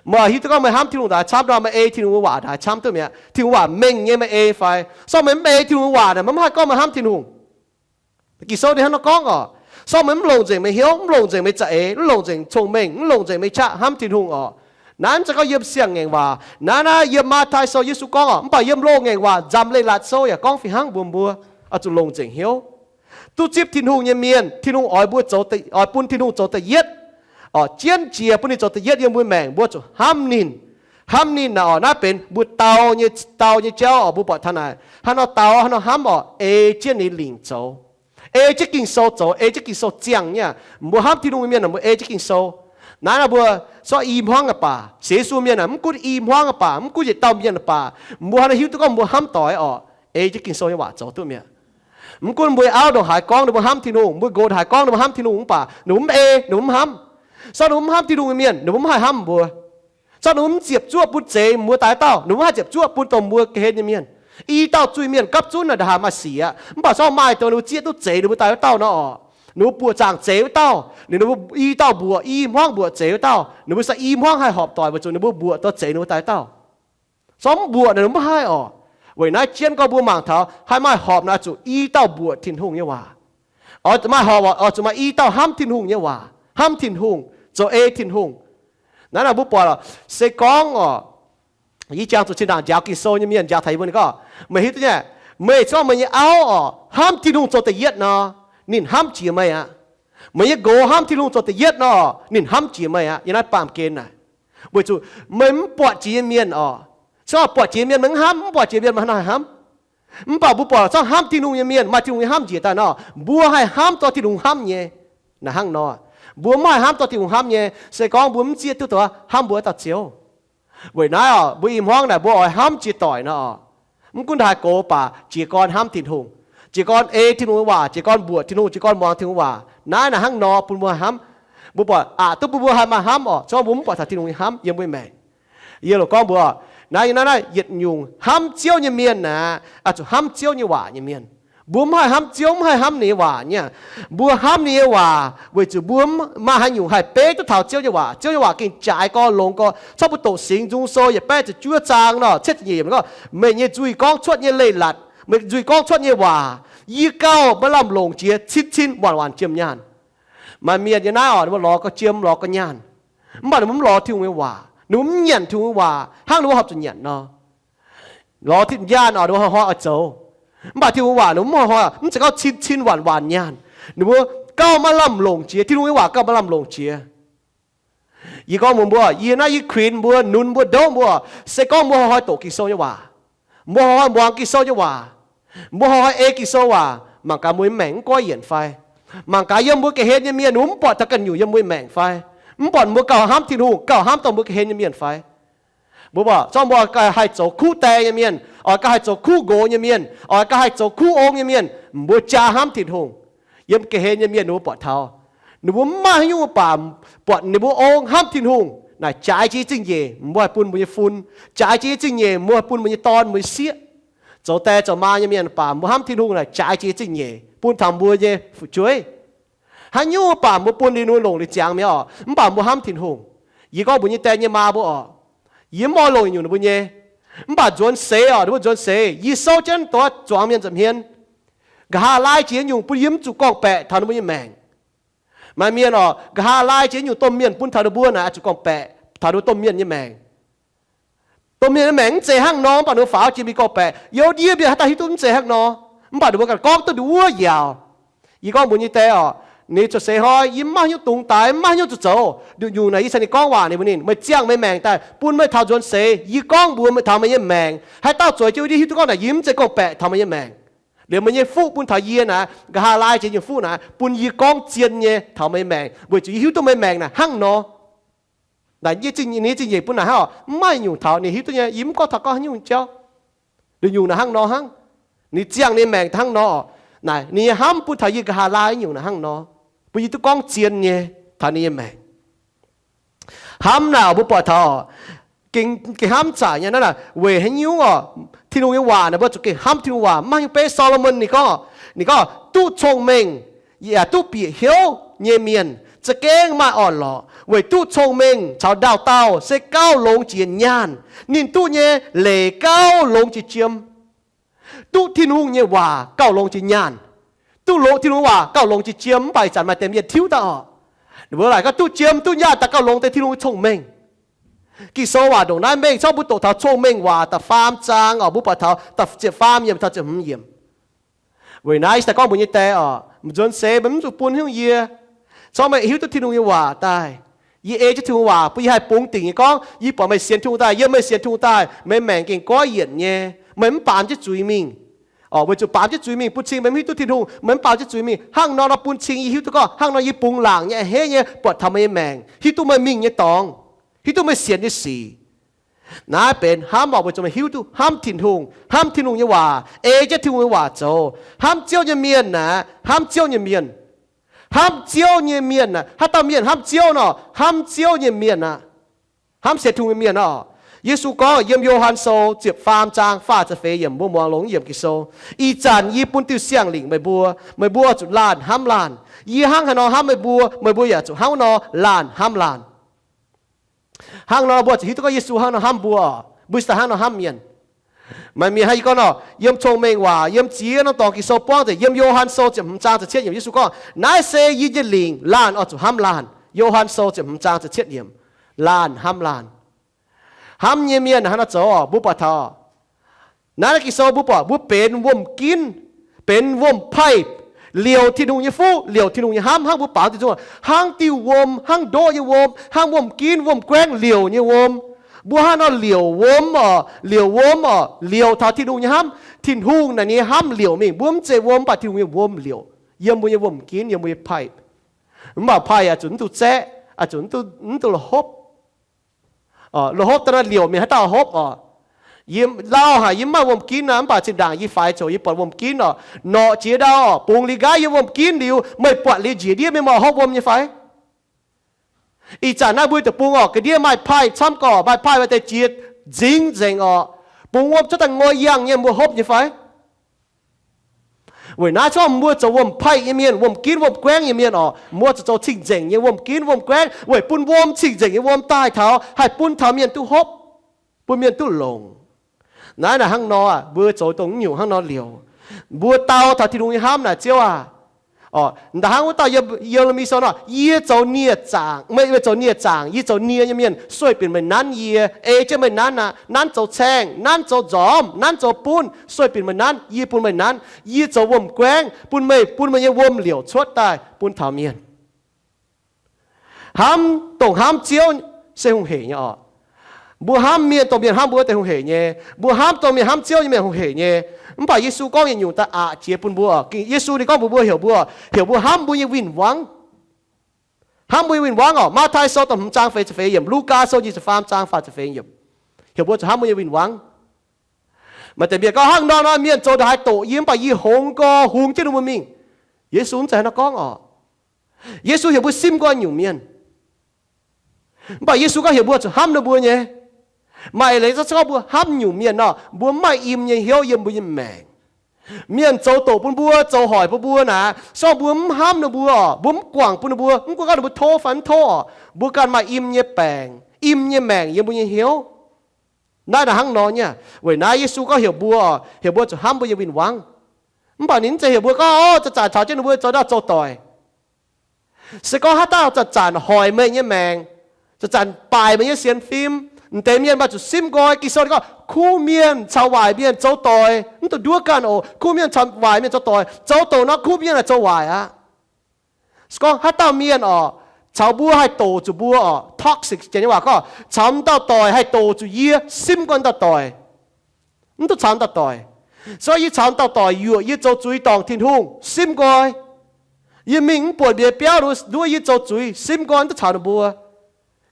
Meih hiuv duqv gorngv meih hnamv Tin-Hungh ndaaix camv nor, meih ei Tin-Hungh nyei waac ndaaix camv duqv mi'aqv. Tin-Hungh waac mengh nyei, meih ei fai? Sorng meih mv ei Tin-Hungh nyei waac naaic, meih mv haih gorngv meih hnamv Tin-Hungh. Ging-Sou ninh hnangv nor gorngv oc. Sorng meih mv longc nzengc meih hnyouv, mv longc nzengc meih za'eix, mv longc nzengc cong-mengh, mv longc nzengc meih qaqv hnamv Tin-Hungh oc. Naaiv mv zeiz gorngv yiem siang-ngaengc waac. Naaiv naaiv yiem Matv^taai Sou Yesu gorngv oc, mv baac yiem loz ngaengc waac, Nzamc Leiz-Latc Sou yaac gorngv fih hnangv mbuox mbuo, oix zuqc longc nzengc hnyouv. Duqv zipv Tin-Hungh nyei mienh, Tin-Hungh oix mbuo zoux, oix bun Tin-Hungh zoux da'yietv oc, jienv jiex bun ninh zoux da'yietv yiem mbuo maengc, mbuo zuqc hnamv ninh. Hnamv ninh naaic oc, naaiv benx mbuo dau nyei, dau nyei jauv oc. Mbuo buatc taux naaic, hnangv nor dau, hnangv nor hnamv oc, ei jienv ninh lingc zoux. Ei jienv Ging-Sou zoux, ei jienv Ging-Sou ziangh nyei. Mbuo hnamv Tin-Hungh nyei mienh naaic, mbuo ei jienv Ging-Sou. Naaiv naaic mbuo sortv i hmuangv aqv baac, sienx Yesu mienh naaic, mv gunv i hmuangv aqv baac, mv gunv yietc dauh mienh aqv baac, mbuo hnangv naaic hiuv duqv gorngv mbuo hnamv doic oc, ei jienv Ging-Sou nyei waac zoux duqv mi'aqv. Mv gunv mbuo auv ndongc haaix gorngv ninh mbuo hnamv Tin-Hungh, mbuo nqox haaix gorngv ninh mbuo hnamv Tin-Hungh mv baac, ninh mbuo mv ei, ninh mbuo mv hnamv. Sortv ninh mbuo mv hnamv Tin-Hungh nyei mienh, ninh mbuo mv haih hnamv mbuo. Sortv ninh mbuo mv ziepc zuoqv bun zeix mbuo daaih dauh, ninh mbuo mv haih ziepc zuoqv bun dongh mbuo ga'hlen nyei mienh. I dauh zuiz-mienh gapv zunv naaic ndongc haaix maaih sic aqv. Mv baac sortv maaih dongh ninh mbuo zieqv duqv zeix ninh mbuo daaih wuov dauh nor oc, ninh mbuo buoqc zaangc zeix wuov dauh, ninh mbuo i dauh mbuoqc, i hmuangv mbuoqc zeix wuov dauh, ninh mbuo sai i hmuangv haih horpc doic weic zuqc ninh mbuo mbuoqc duqv zeix ninh mbuo daaih dauh. Sortv mv mbuoqc naaic ninh mbuo mv haih oc. Weic naaiv jienv gorngv mbuo mangc taux haih maaih horpc naaic oix zuqc i dauh mbuoqc Tin-Hungh nyei waac. Oix zuqc maaih horpc, oix zuqc maaih i dauh hnamv Tin-Hungh nyei waac, hnamv Tin-Hungh, zoux ei Tin-Hungh. Naaiv naaic mbuo buatc se gorngv oc, yie jangx zuqc zinh ndaangc njaaux Ging-Sou nyei mienh, njaaux taux yie mbuo ninh gorngv, meih hiuv duqv nyei, meih zorqv meih nyei auv oc hnamv Tin-Hungh zoux da'yietv nor, ninh hnamv jiex meih aqv. Meih nyei nqox hnamv Tin-Hungh zoux da'yietv nor, ninh hnamv jiex meih aqv. Yiem naaiv baamh gen naaic, weic zuqc meih mv buatc jiex nyei mienh oc, se gorngv buatc jiex nyei mienh meih mv hnamv, mv buatc jiex mienh meih haih hnamv. Mv baac mbuo buatc zorqv hnamv Tin-Hungh nyei mienh, maaih Tin-Hungh nyei hnamv njiec daaih nor, mbuo haih hnamv dorh Tin-Hungh hnamv nyei. Naaic hnangv nor, mbuo mv haih hnamv dorh Tin-Hungh hnamv nyei se gorngv mbuo mv zieqv duqv dongh hnamv mbuo dauh Ziouv. Weic naaiv oc, mbuo ih hmuangv naaic mbuo oix hnamv jiex doic nor oc, mv gunv haaix gox baac jiez gorn hnamv Tin-Hungh, jiez gorn ei Tin-Hungh nyei waac, jiez gorn mbuoqc Tin-Hungh, jiez gorn muangx Tin-Hungh waac. Naaiv naaic hnangv nor bun mbuo hnamv. Mbuo buatc aqc duqv bun mbuo haih maaih hnamv oc, se gorngv mbuo mv buatc taux Tin-Hungh nyei hnamv yiem mbuo nyei maengc. Yie loc gorngv mbuo, naaiv, naaiv, naaiv yietc nyungc hnamv Ziouv nyei mienh naaic, oix zuqc hnamv Ziouv nyei waac nyei mienh. Mbuo mv haih hnamv Ziouv, mv haih hnamv ninh nyei waac nyei. Mbuo hnamv ninh nyei waac weic zuqc mbuo maaih haaix nyungc haih beiv duqv taux Ziouv nyei waac. Ziouv nyei waac gengh jaaix gorx, longx gorx. Corc mbuo Doqc Singx Nzung Sou yietc baeqv ziepc juov zaang nor, cietv ziepc nyeic yiemc gorngv, meih nyei nzuih gorngv cuotv nyei leiz-latc, meih nyei nzuih gorngv cuotv nyei waac, yie gauh maiv lamh longc jiex cin-cin waanc-waanc jiem nyaanh. Maaih mienh nyei naaiv oc, ninh mbuo lorz gauh jiem, lorz gauh nyaanh, mv baac ninh mbuo mv lorz Tin-Hungh nyei waac, ninh mbuo mv nyanc Tin-Hungh nyei waac hnangv ninh mbuo horpc zuqc nyanc nor. Lorz tin-nyaanh oc, ninh mbuo hnoi-hnoi oix zoux, mv baac Tin-Hungh nyei waac ninh mbuo mv hnoi-hnoi, mv zeiz gorngv cin-cin waanc-waanc nyaanh. Ninh mbuo gauh maiv lamh longc jiex, Tin-Hungh nyei waac gauh maiv lamh longc jiex. Yie gorngv mbuox mbuo, yie naaiv yie kuinx mbuo, nunc mbuo, ndoqv mbuo, se gorngv mbuo hnoi-hnoi doqc Ging-Sou nyei waac, mbuo hnoi-hnoi muangx Ging-Sou nyei waac, mbuo hnoi-hnoi ei Ging-Sou waac, mangc gaax mbuo nyei maengc mv goiv yienc fai? Mangc gaax yiem mbuo ga'hlen nyei mienh mv buatc taux ganh nyungc yiem mbuo nyei maengc fai? Mv buatc mbuo gauh hnamv Tin-Hungh, gauh hnamv dongh mbuo ga'hlen nyei mienh fai? Mbuo buatc zorqv mbuo gauh haih zoux kuv die nyei mienh, oix gauh haih zoux kuv nqox nyei mienh, oix gauh haih zoux kuv ong nyei mienh, mbuo jaa hnamv Tin-Hungh. Yiem ga'hlen nyei mienh ninh mbuo buatc taux, ninh mbuo mv maaih haaix nyungc baac buatc ninh mbuo ong hnamv Tin-Hungh naaic jaaix jiex zingh nyeic, mbuo haih bun mbuo nyei fun, jaaix jiex zingh nyeic, mbuo haih bun mbuo nyei dorn, mbuo nyei sieqv. Zoux die zoux maa nyei mienh baac mbuo hnamv Tin-Hungh naaic jaaix jiex zingh nyeic bun taux mbuo nyei fu'jueiv. Haaix nyungc baac mbuo bun ninh mbuo longc liuz ziangx mi'aqv oc, mv baac mbuo hnamv Tin-Hungh. Yie gorngv mbuox nyei die nyei maa mbuo oc, yie mv oix longc nyungc ninh mbuo nyei. Mv baac nzuonx seix oc, ninh mbuo nzuonx seix, yie souv jienv dongh zuangx mienh nza'hmien, nqa'haav laai jiex nyungc bun yie mv zuqc gorngv-baeqc taux ninh mbuo nyei maengc. Maaih mienh oc, nqa'haav laai jiex nyungc domh mienh bun taux ninh mbuo naaic oix zuqc gorngv-baeqc taux ninh mbuo domh mienh nyei maengc. Domh mienh nyei maengc mv zeiz hnangv nor, mv baac ninh mbuo faaux jiex mingh gorngv-baeqc, youz ndiev mienh haaix dauh hiuv duqv mv zeiz hnangv nor, mv baac ninh mbuo ganh gorngv duqv nduqc wuov yaauc. Yie gorngv mbuox nyei die oc, ninh cuotv seix hnoi yie mv maaih haaix nyungc dungx daaih, mv maaih haaix nyungc zuqc zoux. Nduqc nyungc naaic yie caux ninh gorngv waac, ninh mbuo ninh, meih ziangh meih maengc daaih bun meih taux nzuonx seix, yie gorngv mbuox meih taux meih nyei maengc. Haaix dauh zueiz jienv ndiev hiuv duqv gorngv naaic yie mv zeiz gorngv-baeqc taux meih nyei maengc. Liuz meih nyei fuqv bun taux yie naaic, nqa'haav laai jiex nyungc fuqv naaic bun yie gorngv zien nyei taux meih nyei maengc, weic zuqc yie hiuv duqv meih maengc naaic hnangv nor. Naaic nyei zingh nyeic bun naaic hnangv oc, mv maaih nyungc taux ninh hiuv duqv nyei, yie mv gorngv taux gorngv haaix nyungc jauv. Nduqc nyungc naaic hnangv nor hnangv. Ninh ziangh ninh maengc hnangv nor oc. Naaic ninh nyei hnamv bun taux yie nqa'haav laai nyungc naaic hnangv nor, bun yie duqv gorngv zien nyei taux ninh nyei maengc. Hnamv naaic oc, mbuo buatc taux gengh, gengh hnamv zaqc nyei naaiv naaic. Weic haaix nyungc oc? Tin-Hungh nyei waac naaic mbuo zuqc gengh hnamv Tin-Hungh waac. Mv maaih haaix nyungc beiv. Solomon ninh gorngv, ninh gorngv, duqv cong-mengh yaac duqv bieqc hnyouv nyei mienh za'gengh maaih orn-lorqc, weic duqv cong-mengh caux ndaauh dauh se gauh longx jiex nyaanh. Ninh duqv nyei leiz gauh longx jiex jiem. Duqv Tin-Hungh nyei waac gauh longx jiex nyaanh. Duqv longx Tin-Hungh waac gauh longx jiex jiem, mv baac ih zanc maaih deix mienh tiuv daaih oc. Ninh mbuo laaic gorngv duqv jiem duqv nyaanh daaih gauh longx deix Tin-Hungh cong-mengh. Ging-Sou waac ndongc naaiv mengh, corc mbuo doqc taux cong-mengh waac da'faam zaang oc, mbuo buatc taux da'ziepc faam yiemc taux ziepc hmz yiemc. Weic naaiv yie daaih gorngv mbuox nyei die oc, nzuonx seix meih mv zuqc bun haaix nyungc yie. Corc meih hiuv duqv Tin-Hungh nyei waac daaih, yie ei jienv Tin-Hungh waac bun yie haih bungx dingc nyei gorngv, yie buatc meih sienx Tin-Hungh daaih, yiem meih sienx Tin-Hungh daaih, meih maengc gengh goiv yienc nyei. Meih mv baamz jienv zuiz mingh. Oc, weic zuqc baamz jienv zuiz mingh bun cing meih mv hiuv duqv Tin-Hungh, meih mv baamz jienv zuiz mingh. Hnangv nor nor bun cing yie hiuv duqv gorngv hnangv nor yie bungx laangc nyei a'hneiv nyei buatc taux meih nyei maengc, hiuv duqv meih mingh nyei dorngx, hiuv duqv meih sienx nyei sic. Naaiv benx hnamv oc, weic zuqc meih hiuv duqv hnamv Tin-Hungh, hnamv Tin-Hungh nyei waac, ei jienv Tin-Hungh nyei waac zoux, hnamv Ziouv nyei mienh naaic, hnamv Ziouv nyei mienh. Hnamv Ziouv nyei mienh aqv. Haaix dauh mienh hnamv Ziouv nor, hnamv Ziouv nyei mienh aqv. Hnamv sienx Tin-Hungh nyei mienh oc. Yesu gorngv yiem Yo^han Sou ziepc faam zaang faah ziepc feix yiemc, mbuo muangx longx yiem Ging-Sou. Ih zanc yie bun diuh siang-lingc meih mbuo, meih mbuo zuqc laanh hnamv laanh. Yie hnangv haaix nor hnamv meih mbuo, meih mbuo yaac zuqc hnangv nor laanh hnamv laanh. Hnangv nor mbuo zuqc hiuv duqv gorngv Yesu hnangv nor hnamv mbuo oc. Mbuo cingx daaih hnangv nor hnamv mienh. Maaih mienh hnangv yie gorngv nor, yiem cong-mengh waac, yiem ziex norm dorngx Ging-Sou buangv deix, yiem Yo^han Sou ziepc hmz zaang ziepc cietv yiemc, Yesu gorngv, naaiv se yie nyei lingc, laanh oix zuqc hnamv laanh. Yo^han Sou ziepc hmz zaang ziepc cietv yiemc, laanh hnamv laanh. Hnamv nyei mienh hnangv naaiv zoux oc, mbuo buatc taux naaiv Ging-Sou mbuo buatc mbuo benx wuom-ginv, benx wuom-paih, liouc Tin-Hungh nyei fuqv, liouc Tin-Hungh nyei hnamv, hnangv mbuo baaux diuh nzung, hnangv diuh wuom, hnangv ndoqv nyei wuom, hnangv wuom-ginv, wuom-guaengv, liouc nyei wuom. Mbuo hnangv nor liouc wuom oc, liouc wuom oc, liouc taux Tin-Hungh nyei hnamv. Tin-Hungh naaic nyei hnamv liouc mingh. Mbuo mv zeiz wuom, mv baac Tin-Hungh nyei wuom liouc yiem mbuo nyei wuom-ginv, yiem mbuo nyei paih. Mv baac paih yaac zuqc mv duqv zaeqv, zuqc mv duqv la'hopv. La'hopv daaih nor liouc mingh haaix dauh hopv oc? Yie lauh haic, yie mv maaih wuom-ginv aqv, mv baac zinh ndaangc yie faix coc yie buatc wuom-ginv oc, norqc jiex ndau oc, bungx liuz nqaiv yiem wuom-ginv liuz, meih buatc liuz njiec ndiev mienh maaih hopv wuom nyei fai? Ih zanc naaiv mbuo deic-bung oc, ga'ndiev maaih paih camv gorqv, maaih paih maaih deix jiex nzingx nzengc oc, bungx wuom cuotv daaih ngoi yangh nyei, mbuo hopv nyei fai? Weic naaiv zorqv mbuo zoux wuom-paih nyei mienh, wuom-ginv wuom-guaengv nyei mienh oc, mbuo zuqc zoux cing-nzengc nyei wuom-ginv wuom-guaengv weic bun wuom cing-nzengc nyei wuom daaih taux haih bun taux mienh duqv hopv, bun mienh duqv longc. Naaiv naaic hnangv nor, mbuo zoux dongh nyungc hnangv nor liouc, mbuo dau taux Tin-Hungh nyei hnamv naaic, Ziouv aah! Oc, da'hnangv wuov dauh Ye^le^mi Sou nor, yie zoux nie zaangc, meih zoux nie zaangc, yie zoux nie nyei mienh, sueih binc meih nanv yie, ei jienv meih nanv aqv, nanv zoux caengh, nanv zoux nzormv, nanv zoux bunv, sueih binc meih nanv, yie bun meih nanv. Yie zoux wuom-guaengv bun meih, bun meih nyei wuom liouc cuotv daaih bun taux mienh. Hnamv, dongh hnamv Ziouv se hungh heic nyei oc. Mbuo hnamv mienh, dongh mienh hnamv mbuo deix hungh heic nyei. Mbuo hnamv dongh mienh hnamv Ziouv nyei mienh hungh heic nyei. Mv baac Yesu gorngv yietc nyungc daaih aqc jiex bun mbuo. Yesu ninh gorngv mbuox mbuo, heuc mbuo, heuc mbuo hnamv mbuo nyei win-wangv. Hnamv mbuo nyei win-wangv oc. Matv^taai Sou da'hmz zaang feix ziepc feix yiemc, Lugaa Sou nyic ziepc faam zaang faah ziepc feix yiemc, heuc mbuo zuqc hnamv mbuo nyei win-wangv. Maaih deix mienh gorngv, hnangv nor nor mienh zoux ndongc haaix doqc yie mv baac yie hngongx nqoi hungx jienv ninh mbuo mingh. Yesu mv zeiz hnangv nor gorngv oc. Yesu heuc mbuo simv nqoi nyungc mienh. Mv baac Yesu gorngv heuc mbuo zuqc hnamv ninh mbuo nyei. Maaih leiz se gorngv mbuo hnamv nyungc mienh nor, mbuo mv maaih im nyei hnyouv yiem mbuo nyei maengc. Mienh zoux doqc bun mbuo, zoux hoic bun mbuo naaic, se gorngv mbuo mv hnamv ninh mbuo oc, mbuo mv guangc bun ninh mbuo, mv gunv gorngv ninh mbuo tov fai mv tov oc, mbuo ganh maaih im nyei baengc, im nyei maengc yiem mbuo nyei hnyouv. Naaiv naaic hnangv nor nyei. Weic naaiv Yesu gorngv heuc mbuo oc, heuc mbuo zuqc hnamv mbuo nyei win-wangv. Mv baac ninh mv zeiz heuc mbuo gorngv, oc, zanc-zanc caux jienv ninh mbuo zoux ndau zoux doic. Se gorngv haaix dauh zanc-zanc hoic meih nyei maengc, zanc-zanc baaic meih nyei sienx fim, m'deix mienh mv baac zuqc simv nqoi. Ging-Sou ninh gorngv kuv mienh caux waaic mienh zoux doic mv dungx nduov ganh oc. Kuv mienh caux waaic mienh zoux doic, zoux doqc nor kuv mienh aah, zoux waaic aqv. Se gorngv haaix dauh mienh oc, caux mbuo haih doqc zuqc mbuo oc, toxic, janx nyei waac gorngv caux m'dauh doic haih doqc zuqc yie, simv nqoi dauh doic. Mv duqv caux dauh doic. Se gorngv yie caux dauh doic yuoqc yie zoux zuiz dorngc Tin-Hungh, simv nqoi. Yie mingh mv buonc mbuo biauv nduov yie zoux zuiz, simv nqoi, mv duqv caux ninh mbuo.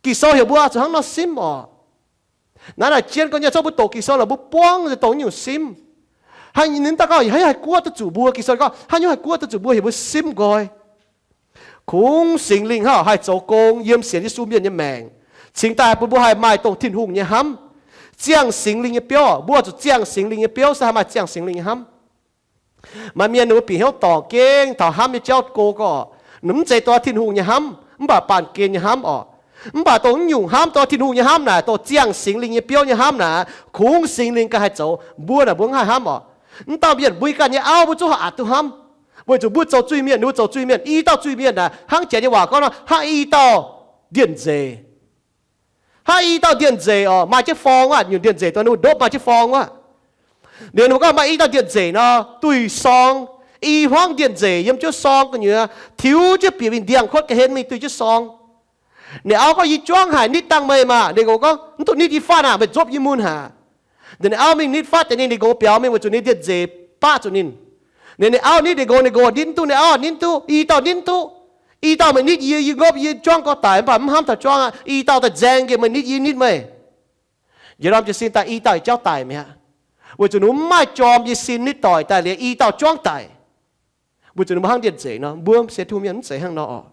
Ging-Sou heuc mbuo zuqc hnangv nor simv oc. Naaiv naaic jien gorx nyei, zorqv mbuo doqc Ging-Sou lorqc, mbuo buangv nzengc dongh nyungc simv. Haaix nyungc ninh daaih gorngv haaix nyungc haih guoqv duqv zuqc mbuo, Ging-Sou gorngv haaix nyungc haih guoqv duqv zuqc mbuo, heuc mbuo simv nqoi. Kungx Singx Lingh hnangv haih zoux gong yiem sienx Yesu mienh nyei maengc, cingx daaih bun mbuo haih maaih dongh Tin-Hungh nyei hnamv. Ziangh Singx Lingh nyei biouv, mbuo zuqc ziangh Singx Lingh nyei biouv se haih maaih ziangh Singx Lingh nyei hnamv. Maaih mienh ninh mbuo bieqc hnyouv dorngc gengh taux hnamv nyei jauv go gorqv, ninh mv zeiz dongh Tin-Hungh nyei hnamv, mv baac baamh gen nyei hnamv oc. Mv baac dongh mv nyungc hnamv, dongh Tin-Hungh nyei hnamv naaic, dongh ziangh Singx Lingh nyei biouv nyei hnamv naaic, kungx Singx Lingh ganh haih zoux. Mbuo naaic mbuo mv haih hnamv oc. Mv dauh mienh mbuo ganh nyei auv mbuo zungv haih aqc duqv hnamv, weic zuqc mbuo zoux zuiz-mienh, ninh mbuo zoux zuiz-mienh. I dauh zuiz-mienh naaic hnangv janx nyei waac gorngv nor, hnangv i dauh ndienh nzeic. Hnangv i dauh ndienh nzeic oc, maaih jienv forng wuov, nyungc ndienh nzeic dongh ninh mbuo ndopv maaih jienv forng wuov. Liuz ninh mbuo gorngv maaih i dauh ndienh nzeic nor, duih sorng, i hmuangv ndienh nzeic yiem jienv sorng gu'nyuoz, tiux jienv bieqc mingh ndiangx-kuotv ga'hlen mingh duih jienv sorng. Ninh auv gorngv, yie juangv haic, nitv dangh meih maah. Ninh nqox gorngv, mv duqv nitv, yie fatv aqv, meih nzopv yie mun haic. Ninh auv mingh nitv fatv deix ninh, ninh nqox biaux mingh weic zuqc ninh ndienh nzeic baqv zuqc ninh. Ninh, ninh auv nitv ninh nqox, ninh nqox nitv mv duqv, ninh auv nitv duqv, i dauh nitv mv duqv. I dauh meih nitv yie, yie nqopv yie juangv gorx daic, mv baac mv hnamv taux juangv aqv. I dauh daaih nzaeng njiec meih nitv yie nitv meih. Njiec norm jiez sin daaih i dauh jauv daic mi'aqv, weic zuqc ninh mv maaih jorm jiez sin nitv doic daaih liuz i dauh juangv daic. Weic zuqc ninh mbuo hnangv ndie-nzeic nor, mbuo sienx Tin-Hungh mienh mv zeiz hnangv nor oc.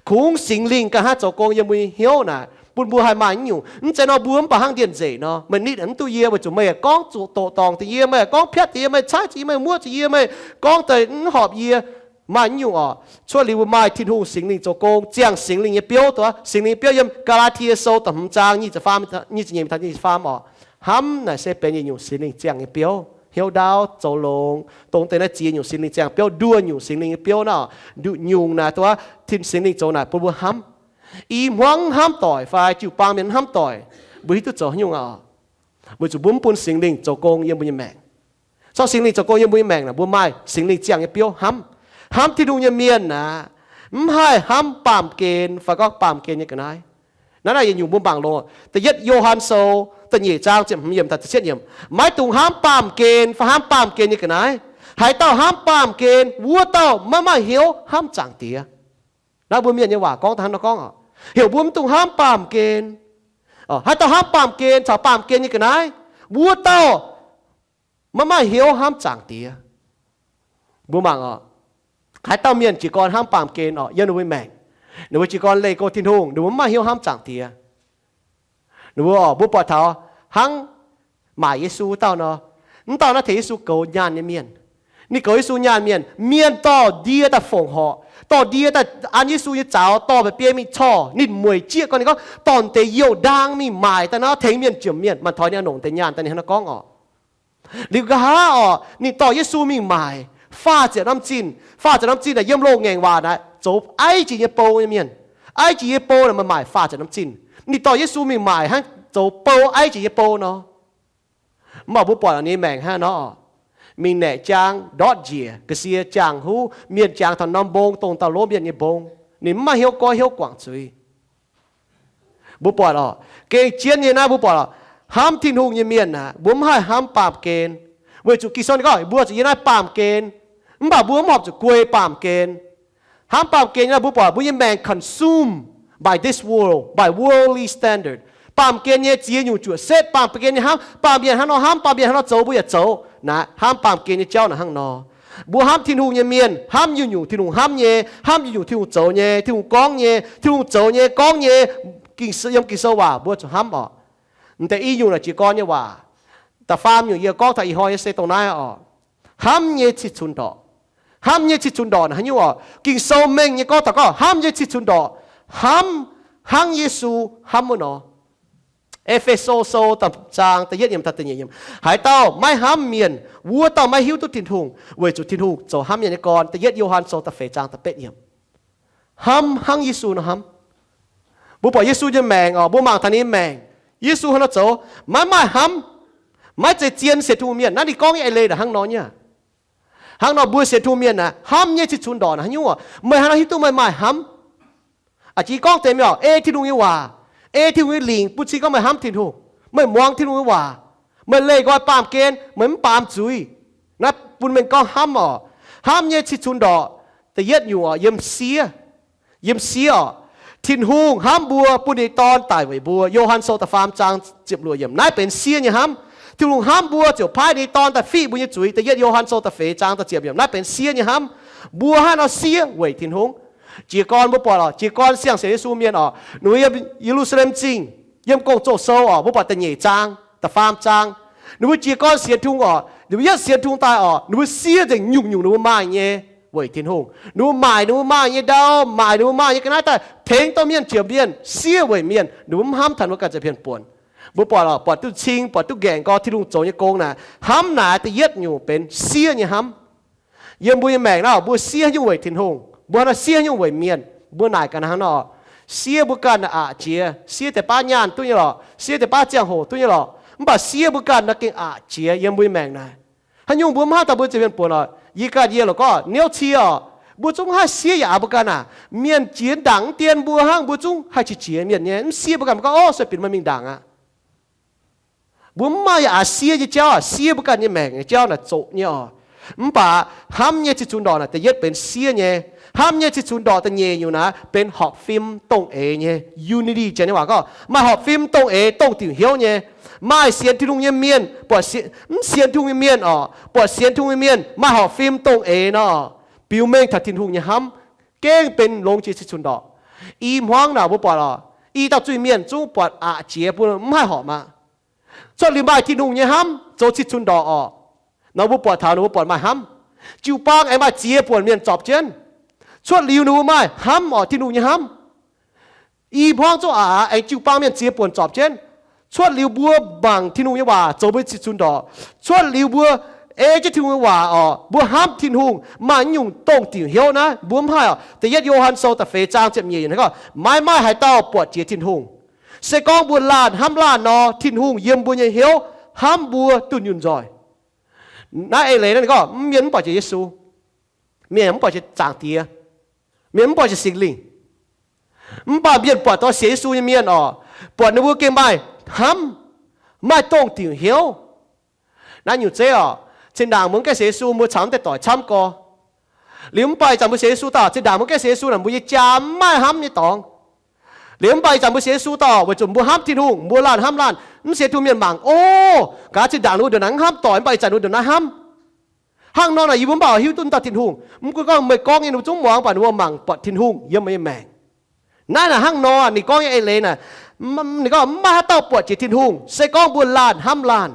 Kungx Singx Lingh ganh hnangv zoux gong yiem mbuo nyei hnyouv naaic, bun mbuo haih maaih naaiv nyungc. Mv zeiz nor mbuo mv baac hnangv ndie-nzeic nor, meih nitv mv duqv yie, weic zuqc meih yaac gorngv zuqc doqc dorngc deix yie, meih yaac gorngv piatv deix yie, meih caaiv zuqc yie, meih muoqv zuqc yie, meih gorngv deix mv horpc yie. Maaih naaiv nyungc oc. Cuotv liuz mbuo maaih Tin-Hungh Singx Lingh zoux gong, ziangh Singx Lingh nyei biouv, Singx Lingh biouv yiem Gaa^laa^tie Sou da'hmz zaang nyic ziepc faam, nyic ziepc nyeic taux nyic ziepc faam oc. Hnamv naaic se benx yietc nyungc Singx Lingh ziangh nyei biouv, hnyouv ndaauv, zoux longx, dongh deix naaiv ziex nyungc Singx Lingh ziangh biouv, nduoh nyungc Singx Lingh nyei biouv naaiv oc. Nduqc nyungc naaic duqv Tin Singx Lingh zoux naaic bun mbuo hnamv. I hmuangv hnamv doic fai jiu-baang mienh hnamv doic, mbuo hiuv duqv zoux haaix nyungc oc? Weic zuqc mbuo mv bun Singx Lingh zoux gong yiem mbuo nyei maengc. Corc Singx Lingh zoux gong yiem mbuo nyei maengc naaic, mbuo maaih Singx Lingh ziangh nyei biouv hnamv. Hnamv Tin-Hungh nyei mienh aeqv, mv haih hnamv baamh gen fai gorngv baamh gen nyei ga'naaiv. Naaiv naaic yietc nyungc mbuo mangc loz, da'yietv Yo^han Sou da'nyeic zaang ziepc hmz yiemc taux ziepc cietv yiemc, maiv dungx hnamv baamh gen fai hnamv baamh gen nyei ga'naaiv. Haaix dauh hnamv baamh gen, wuov dauh maiv maaih hnyouv hnamv Zaangc Diex. Naaiv mbuo mienh nyei waac gorngv daaih hnangv nor gorngv oc. Heuc mbuo mv dungx hnamv baamh gen. Haaix dauh hnamv baamh gen caux baamh gen nyei ga'naaiv, wuov dauh maiv maaih hnyouv hnamv Zaangc Diex. Mbuo mangc oc, haaix dauh mienh jiez gorn hnamv baamh gen oc, yiem ninh mbuo maengc, ninh mbuo jiez gorn leih go Tin-Hungh, ninh mbuo mv maaih hnyouv hnamv Zaangc Diex. Ninh mbuo oc, mbuo buatc taux hnangv maaic Yesu wuov dauh nor, mv dauh naaiv tengx Yesu goux nyaanh nyei mienh. Ninh goux Yesu nyaanh mienh, mienh dorh ndie daaih fongc horc, dorh ndie daaih an Yesu nyei zaux dorh mba'biei mingh corc. Ninh mueic jieqv gorngv, ninh gorngv dorh deix youh ndaang mingh maaic daaih nor tengx mienh jomc mienh. Maaih taux ninh nongc deix nyaanh daaih ninh hnangv nor gorngv oc. Liuz nqa'haav oc, ninh dorh Yesu mingh maaic faah ziepc norm zinh. Faah ziepc norm zinh naaic yiem loz-ngaengc waac naaic zoux aiv jiex nyei bou nyei mienh. Aiv jiex nyei bou naaic maaih maaic faah ziepc norm zinh. Ninh dorh Yesu mingh maaic hnangv zoux bou aiv jiex nyei bou nor. Mv baac mbuo buatc ninh maengc hnangv nor, mingh naeqc jaang ndortv njiec, ga'sie jaang huv, mienh jangx taux norm mbong dongh dauh lov mienh nyei mbong. Ninh mv maaih hnyouv goiv hnyouv guangc zuiz. Mbuo buatc oc, gengh jienv nyei naaiv mbuo buatc oc, hnamv Tin-Hungh nyei mienh aeqv, mbuo mv haih hnamv baamh gen. Weic zuqc Ging-Sou ninh gorngv mbuo zuqc yiem naaiv baamh gen, mv baac mbuo mv horpc zuqc guei baamh gen. Hnamv baamh gen nyei naaiv mbuo buatc mbuo nyei maengc consumed by this world, by worldly standard. Baamh gen nyei ziex nyungc juoqc setv, baamh gen nyei hnamv, baamh mienh hnangv nor hnamv, baamh mienh hnangv nor zoux mbuo yaac zoux. Naaiv hnamv baamh gen nyei jauv naaic hnangv nor. Mbuo hnamv Tin-Hungh nyei mienh hnamv yietc nyungc Tin-Hungh hnamv nyei, hnamv yietc nyungc Tin-Hungh zoux nyei, Tin-Hungh gorngv nyei, Tin-Hungh zoux nyei, gorngv nyei. Ging-Sou, yiem Ging-Sou waac mbuo zuqc hnamv oc. M'deix i nyungc naaic jiez gorn nyei waac. Da'faam nyungc yie gorngv taux ih hnoi nyei se dongh naaiv oc. Hnamv nyei cih cunx ndorqc. Hnamv nyei cih cunx ndorqc naaic haaix nyungc oc? Ging-Sou mengh nyei gorngv taux gorngv hnamv nyei cih cunx ndorqc, hnamv hnangv Yesu hnamv wuov nor. E^fe^so Sou da'zaang da'yietv yiemc taux da'nyeic yiemc, haaix dauh maiv hnamv mienh, wuov dauh maiv hiuv duqv Tin-Hungh, weic zuqc Tin-Hungh zoux hnamv mienh nyei gorn. Da'yietv Yo^han Sou da'feix zaang da'betv yiemc. Hnamv hnangv Yesu nor hnamv. Mbuo buatc Yesu nyei maengc oc, mbuo mangc taux ninh nyei maengc, Yesu hnangv nor zoux, maiv maaih hnamv, maiv zeiz zien sienx Tin-Hungh mienh. Naaiv ninh gorngv nyei eix leiz naaic hnangv nor nyei. Hnangv nor mbuo sienx Tin-Hungh mienh aeqv, hnamv nyei cih cunx ndorqc naaic haaix nyungc oc? Meih hnangv nor hiuv duqv meih maaih hnamv. A'jinv gorngv deix mienh oc, ei Tin-Hungh nyei waac, ei Tin-Hungh nyei lingc bun cing gorngv meih hnamv Tin-Hungh. Meih muangx Tin-Hungh nyei waac, meih leih nqoi baamh gen, meih mv baamz zuiz. Naaiv bun mienh gorngv hnamv oc. Hnamv nyei cih cunx ndorqc, da'yietv nyungc oc, yiem siev. Yiem siev oc. Tin-Hungh hnamv mbuo, bun ninh nyei Dorn daic weic mbuo. Yo^han Sou da'faam zaang ziepc luoqc yiemc. Naaiv benx siev nyei hnamv. Tin-Hungh hnamv mbuo ziouc paaiv ninh nyei Dorn daaih fiqv mbuo nyei zuiz. Da'yietv Yo^han Sou da'feix zaang da'ziepc yiemc. Naaiv benx siev nyei hnamv. Mbuo hnangv nor siev weic Tin-Hungh. Jiez gorn mbuo buatc oc, jiez gorn siang-sienx Yesu mienh oc, ninh mbuo yiem Ye^lu^saa^lem Zingh, yiem Gong-Zoh Sou oc, mbuo buatc da'nyeic zaang, da'faam zaang. Ninh mbuo jiez gorn sienx Tin-Hungh oc, ninh mbuo yietv sienx Tin-Hungh daaih oc, ninh mbuo siev nzengc nyungc-nyungc ninh mbuo maaih nyei weic Tin-Hungh. Ninh mbuo maaic ninh mbuo maaih nyei ndau, maaic ninh mbuo maaih nyei ga'naaiv daaih tengx dorh mienh jiex mienh, siev weic mienh. Ninh mbuo mv hnamv taux ninh mbuo ganh za'biengh buonc. Mbuo buatc oc, buatc duqv cing, buatc duqv nqaengc gorx Tin-Hungh zoux nyei gong naaic, hnamv naaic da'yietv nyungc benx siev nyei hnamv. Yiem mbuo nyei maengc naaiv, mbuo siev nyungc weic Tin-Hungh, mbuo hnangv nor siev nyungc weic mienh. Mbuo naaic ganh hnangv nor, siev mbuo ganh aqc jiex, siev deix baav nyaanh duqv nyei lorqc, siev deix baav ziangh hoc duqv nyei lorqc, mv baac siev mbuo ganh nor gengh aqc jiex yiem mbuo nyei maengc naaic. Haaix nyungc mbuo mv hnamv daaih mbuo za'biengh buonc oc. Yie ganh yie lorqc gorngv niouv cie oc, mbuo zungv haih siev yaac aqc mbuo ganh aac. Mienh jiex ndaangc mv dien mbuo hnangv, mbuo zungv haih qiex jiez mienh nyei, mv siev mbuo ganh, mbuo gorngv, ov, sueih binc meih mingh ndaangc aqv. Mbuo mv maaih yaac aqc siev nyei jauv, siev mbuo ganh nyei maengc nyei jauv naaic zoqc nyei oc. Mv baac hnamv nyei cih cunx ndorqc naaic da'yietv benx siev nyei. Hnamv nyei cih cunx ndorqc da'nyeic nyungc naaic benx horpc fim dongh eix nyei, unity. Janx nyei waac gorngv maaih horpc fim dongh eix, dongh diuc hnyouv nyei. Maaih sienx Tin-Hungh nyei mienh, buatc mv sienx Tin-Hungh nyei mienh oc, buatc sienx Tin-Hungh nyei mienh maaih horpc fim dongh eix nor, biux mengh taux Tin-Hungh nyei hnamv, gengh benx longx jiex cih cunx ndorqc. I hmuangv naaic mbuo buatc oc, i dauh zuiz-mienh zungv buatc aqc jiex bun mv haih horpc aqv. Cuotv liuz maaih Tin-Hungh nyei hnamv zoux cih cunx ndorqc oc, nor mbuo buatc taux ninh mbuo buatc maaih hnamv. Jiu-baang aengx maaih ziex buonc mienh zorpc jienv. Cuotv liuz ninh mbuo maaih hnamv oc, Tin-Hungh nyei hnamv. I hmuangv zungv aqc aengx jiu-baang mienh ziex buonc zorpc jienv. Cuotv liuz mbuo mangc Tin-Hungh nyei waac zoux mbuo cih cunx ndorqc. Cuotv liuz mbuo ei jienv Tin-Hungh nyei waac oc, mbuo hnamv Tin-Hungh, maaih nyungc dongh diuc hnyouv naaiv mbuo mv haih oc. Da'yietv Yo^han Sou da'feix zaang ziepc nyeic yiemc gorngv, maiv maaih haaix dauh buatc jiex Tin-Hungh. Se gorngv mbuo laanh hnamv laanh nor, Tin-Hungh yiem mbuo nyei hnyouv hnamv mbuo dunh yunh nzoih. Naaiv eix leiz naaiv ninh gorngv mv, mienh mv buatc jiex Yesu, mienh mv buatc jiex Zaangc Diex, mienh mv buatc jiex Singx Lingh. Mv baac mienh buatc dorh sienx Yesu nyei mienh oc, buatc ninh mbuo gengh maaih hnamv, maaih dongh diuc hnyouv. Naaiv nyungc zeiv oc, zinh ndaangc mbuo mv gaengh sienx Yesu, mbuo caux mv deix doic camv gorx. Liuz mv baac ih zanc mbuo sienx Yesu daaih, zinh ndaangc mbuo mv gaengh sienx Yesu naaic, mbuo nyei jaa mv maaih hnamv nyei dorngx. Liuz mv baac ih zanc mbuo sienx Yesu daaih, weic zuqc mbuo hnamv Tin-Hungh, mbuo laanh hnamv laanh, mv sienx Tin-Hungh mienh mangc, o, gaax zinh ndaangc ninh mbuo ndongc naaiv mv hnamv doic, mv baac ih zanc ninh mbuo ndongc naaiv hnamv. Hnangv nor naaic yie mbuo mv baac hiuv duqv dauh Tin-Hungh. Mv gunv gorngv meih gorngv nyei ninh mbuo zungv muangx, mv baac ninh mbuo mangc buatc Tin-Hungh yiem meih nyei maengc. Naaiv naaic hnangv nor, ninh gorngv nyei eix leiz naaic, ninh gorngv mv maaih haaix dauh buatc jiex Tin-Hungh, se gorngv mbuo laanh hnamv laanh,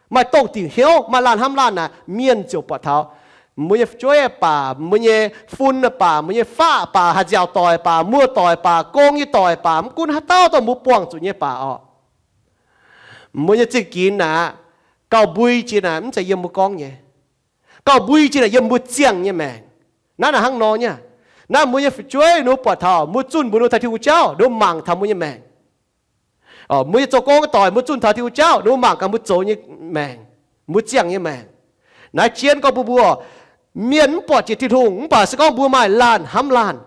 maaih dongh diuc hnyouv, maaih laanh hnamv laanh naaic, mienh ziouc buatc taux. Mbuo nyei fu'jueiv baac, mbuo nyei fun baac, mbuo nyei faqv baac, haih nziaauc doic baac, muoz-doic baac, gong nyei doic baac, mv gunv haaix dauh dongh mbuo buangh zuqc nyei baac oc, mbuo nyei zingh ginx naaic, gauh mbui jiex naaic mv zeiz yiem mbuo gorngv nyei. Gauh mbui jiex naaic yiem mbuo ziangh nyei maengc. Naaiv naaic hnangv nor nyei. Naaiv mbuo nyei fu'jueiv ninh mbuo buatc taux mbuo zunh mbuox ninh mbuo taux Tin-Hungh jauv, ninh mbuo mangc taux mbuo nyei maengc. Mbuo nyei zoux gong nyei doic mbuo zunh taux Tin-Hungh jauv, ninh mbuo mangc gaax mbuo zoux nyei maengc, mbuo ziangh nyei maengc. Naaiv jienv gorngv mbuo mbuo, mienh mv buatc jiex Tin-Hungh, mv baac se gorngv mbuo maaih laanh hnamv laanh.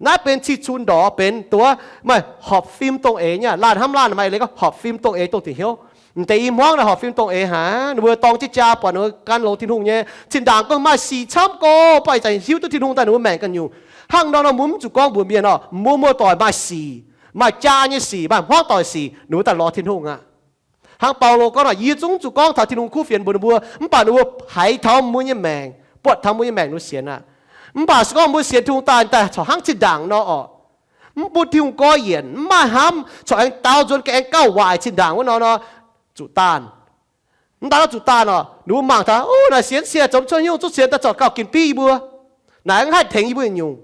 Naaiv benx cih cunx ndorqc, benx duqv maaih horpc fim dongh eix nyei. Laanh hnamv laanh maaih leiz gorngv horpc fim dongh eix, dongh diuc hnyouv. M'deix i hmuangv naaic horpc fim dongh eix haic, ninh mbuo dorng jienv jaa buatc ninh mbuo gan longx Tin-Hungh nyei. Zinh ndaangc gorngv maaih sic camv gorx, mv baac ih zanc hiuv duqv Tin-Hungh daaih ninh mbuo maengc ganh nyungc. Hnangv nor nor mbuo mv zuqc gorngv mbuox mienh oc, mbuo muoz-doic maaih sic, maaih jaa nyei sic, maaih hmuangv doic sic, ninh mbuo daaih lorz Tin-Hungh aqv. Hnangv Baulo gorngv naaic, yie zungv zuqc gorngv taux Tin-Hungh kuv fienx mbuox ninh mbuo, mv baac ninh mbuo haiz taux mbuo nyei maengc, buatc taux mbuo nyei maengc ninh mbuo sienx aqv. Mv baac se gorngv mbuo sienx Tin-Hungh daaih, daaih corc hnangv zinh ndaangc nor oc, mv bun Tin-Hungh gorx yienc, mv maaih hnamv, corc aengx daaux nzuonx ga'aengx gauh waaic zinh ndaangc wuov nor nor, zuqc daanh. Mv daaih nor zuqc daanh oc, ninh mbuo mangc taux, o, naaic sienx cie zoux cuotv nyungc, zungv sienx daaih corc gauh ginc biv yie mbuo. Naaic mv haih tengx yie mbuo nyungc.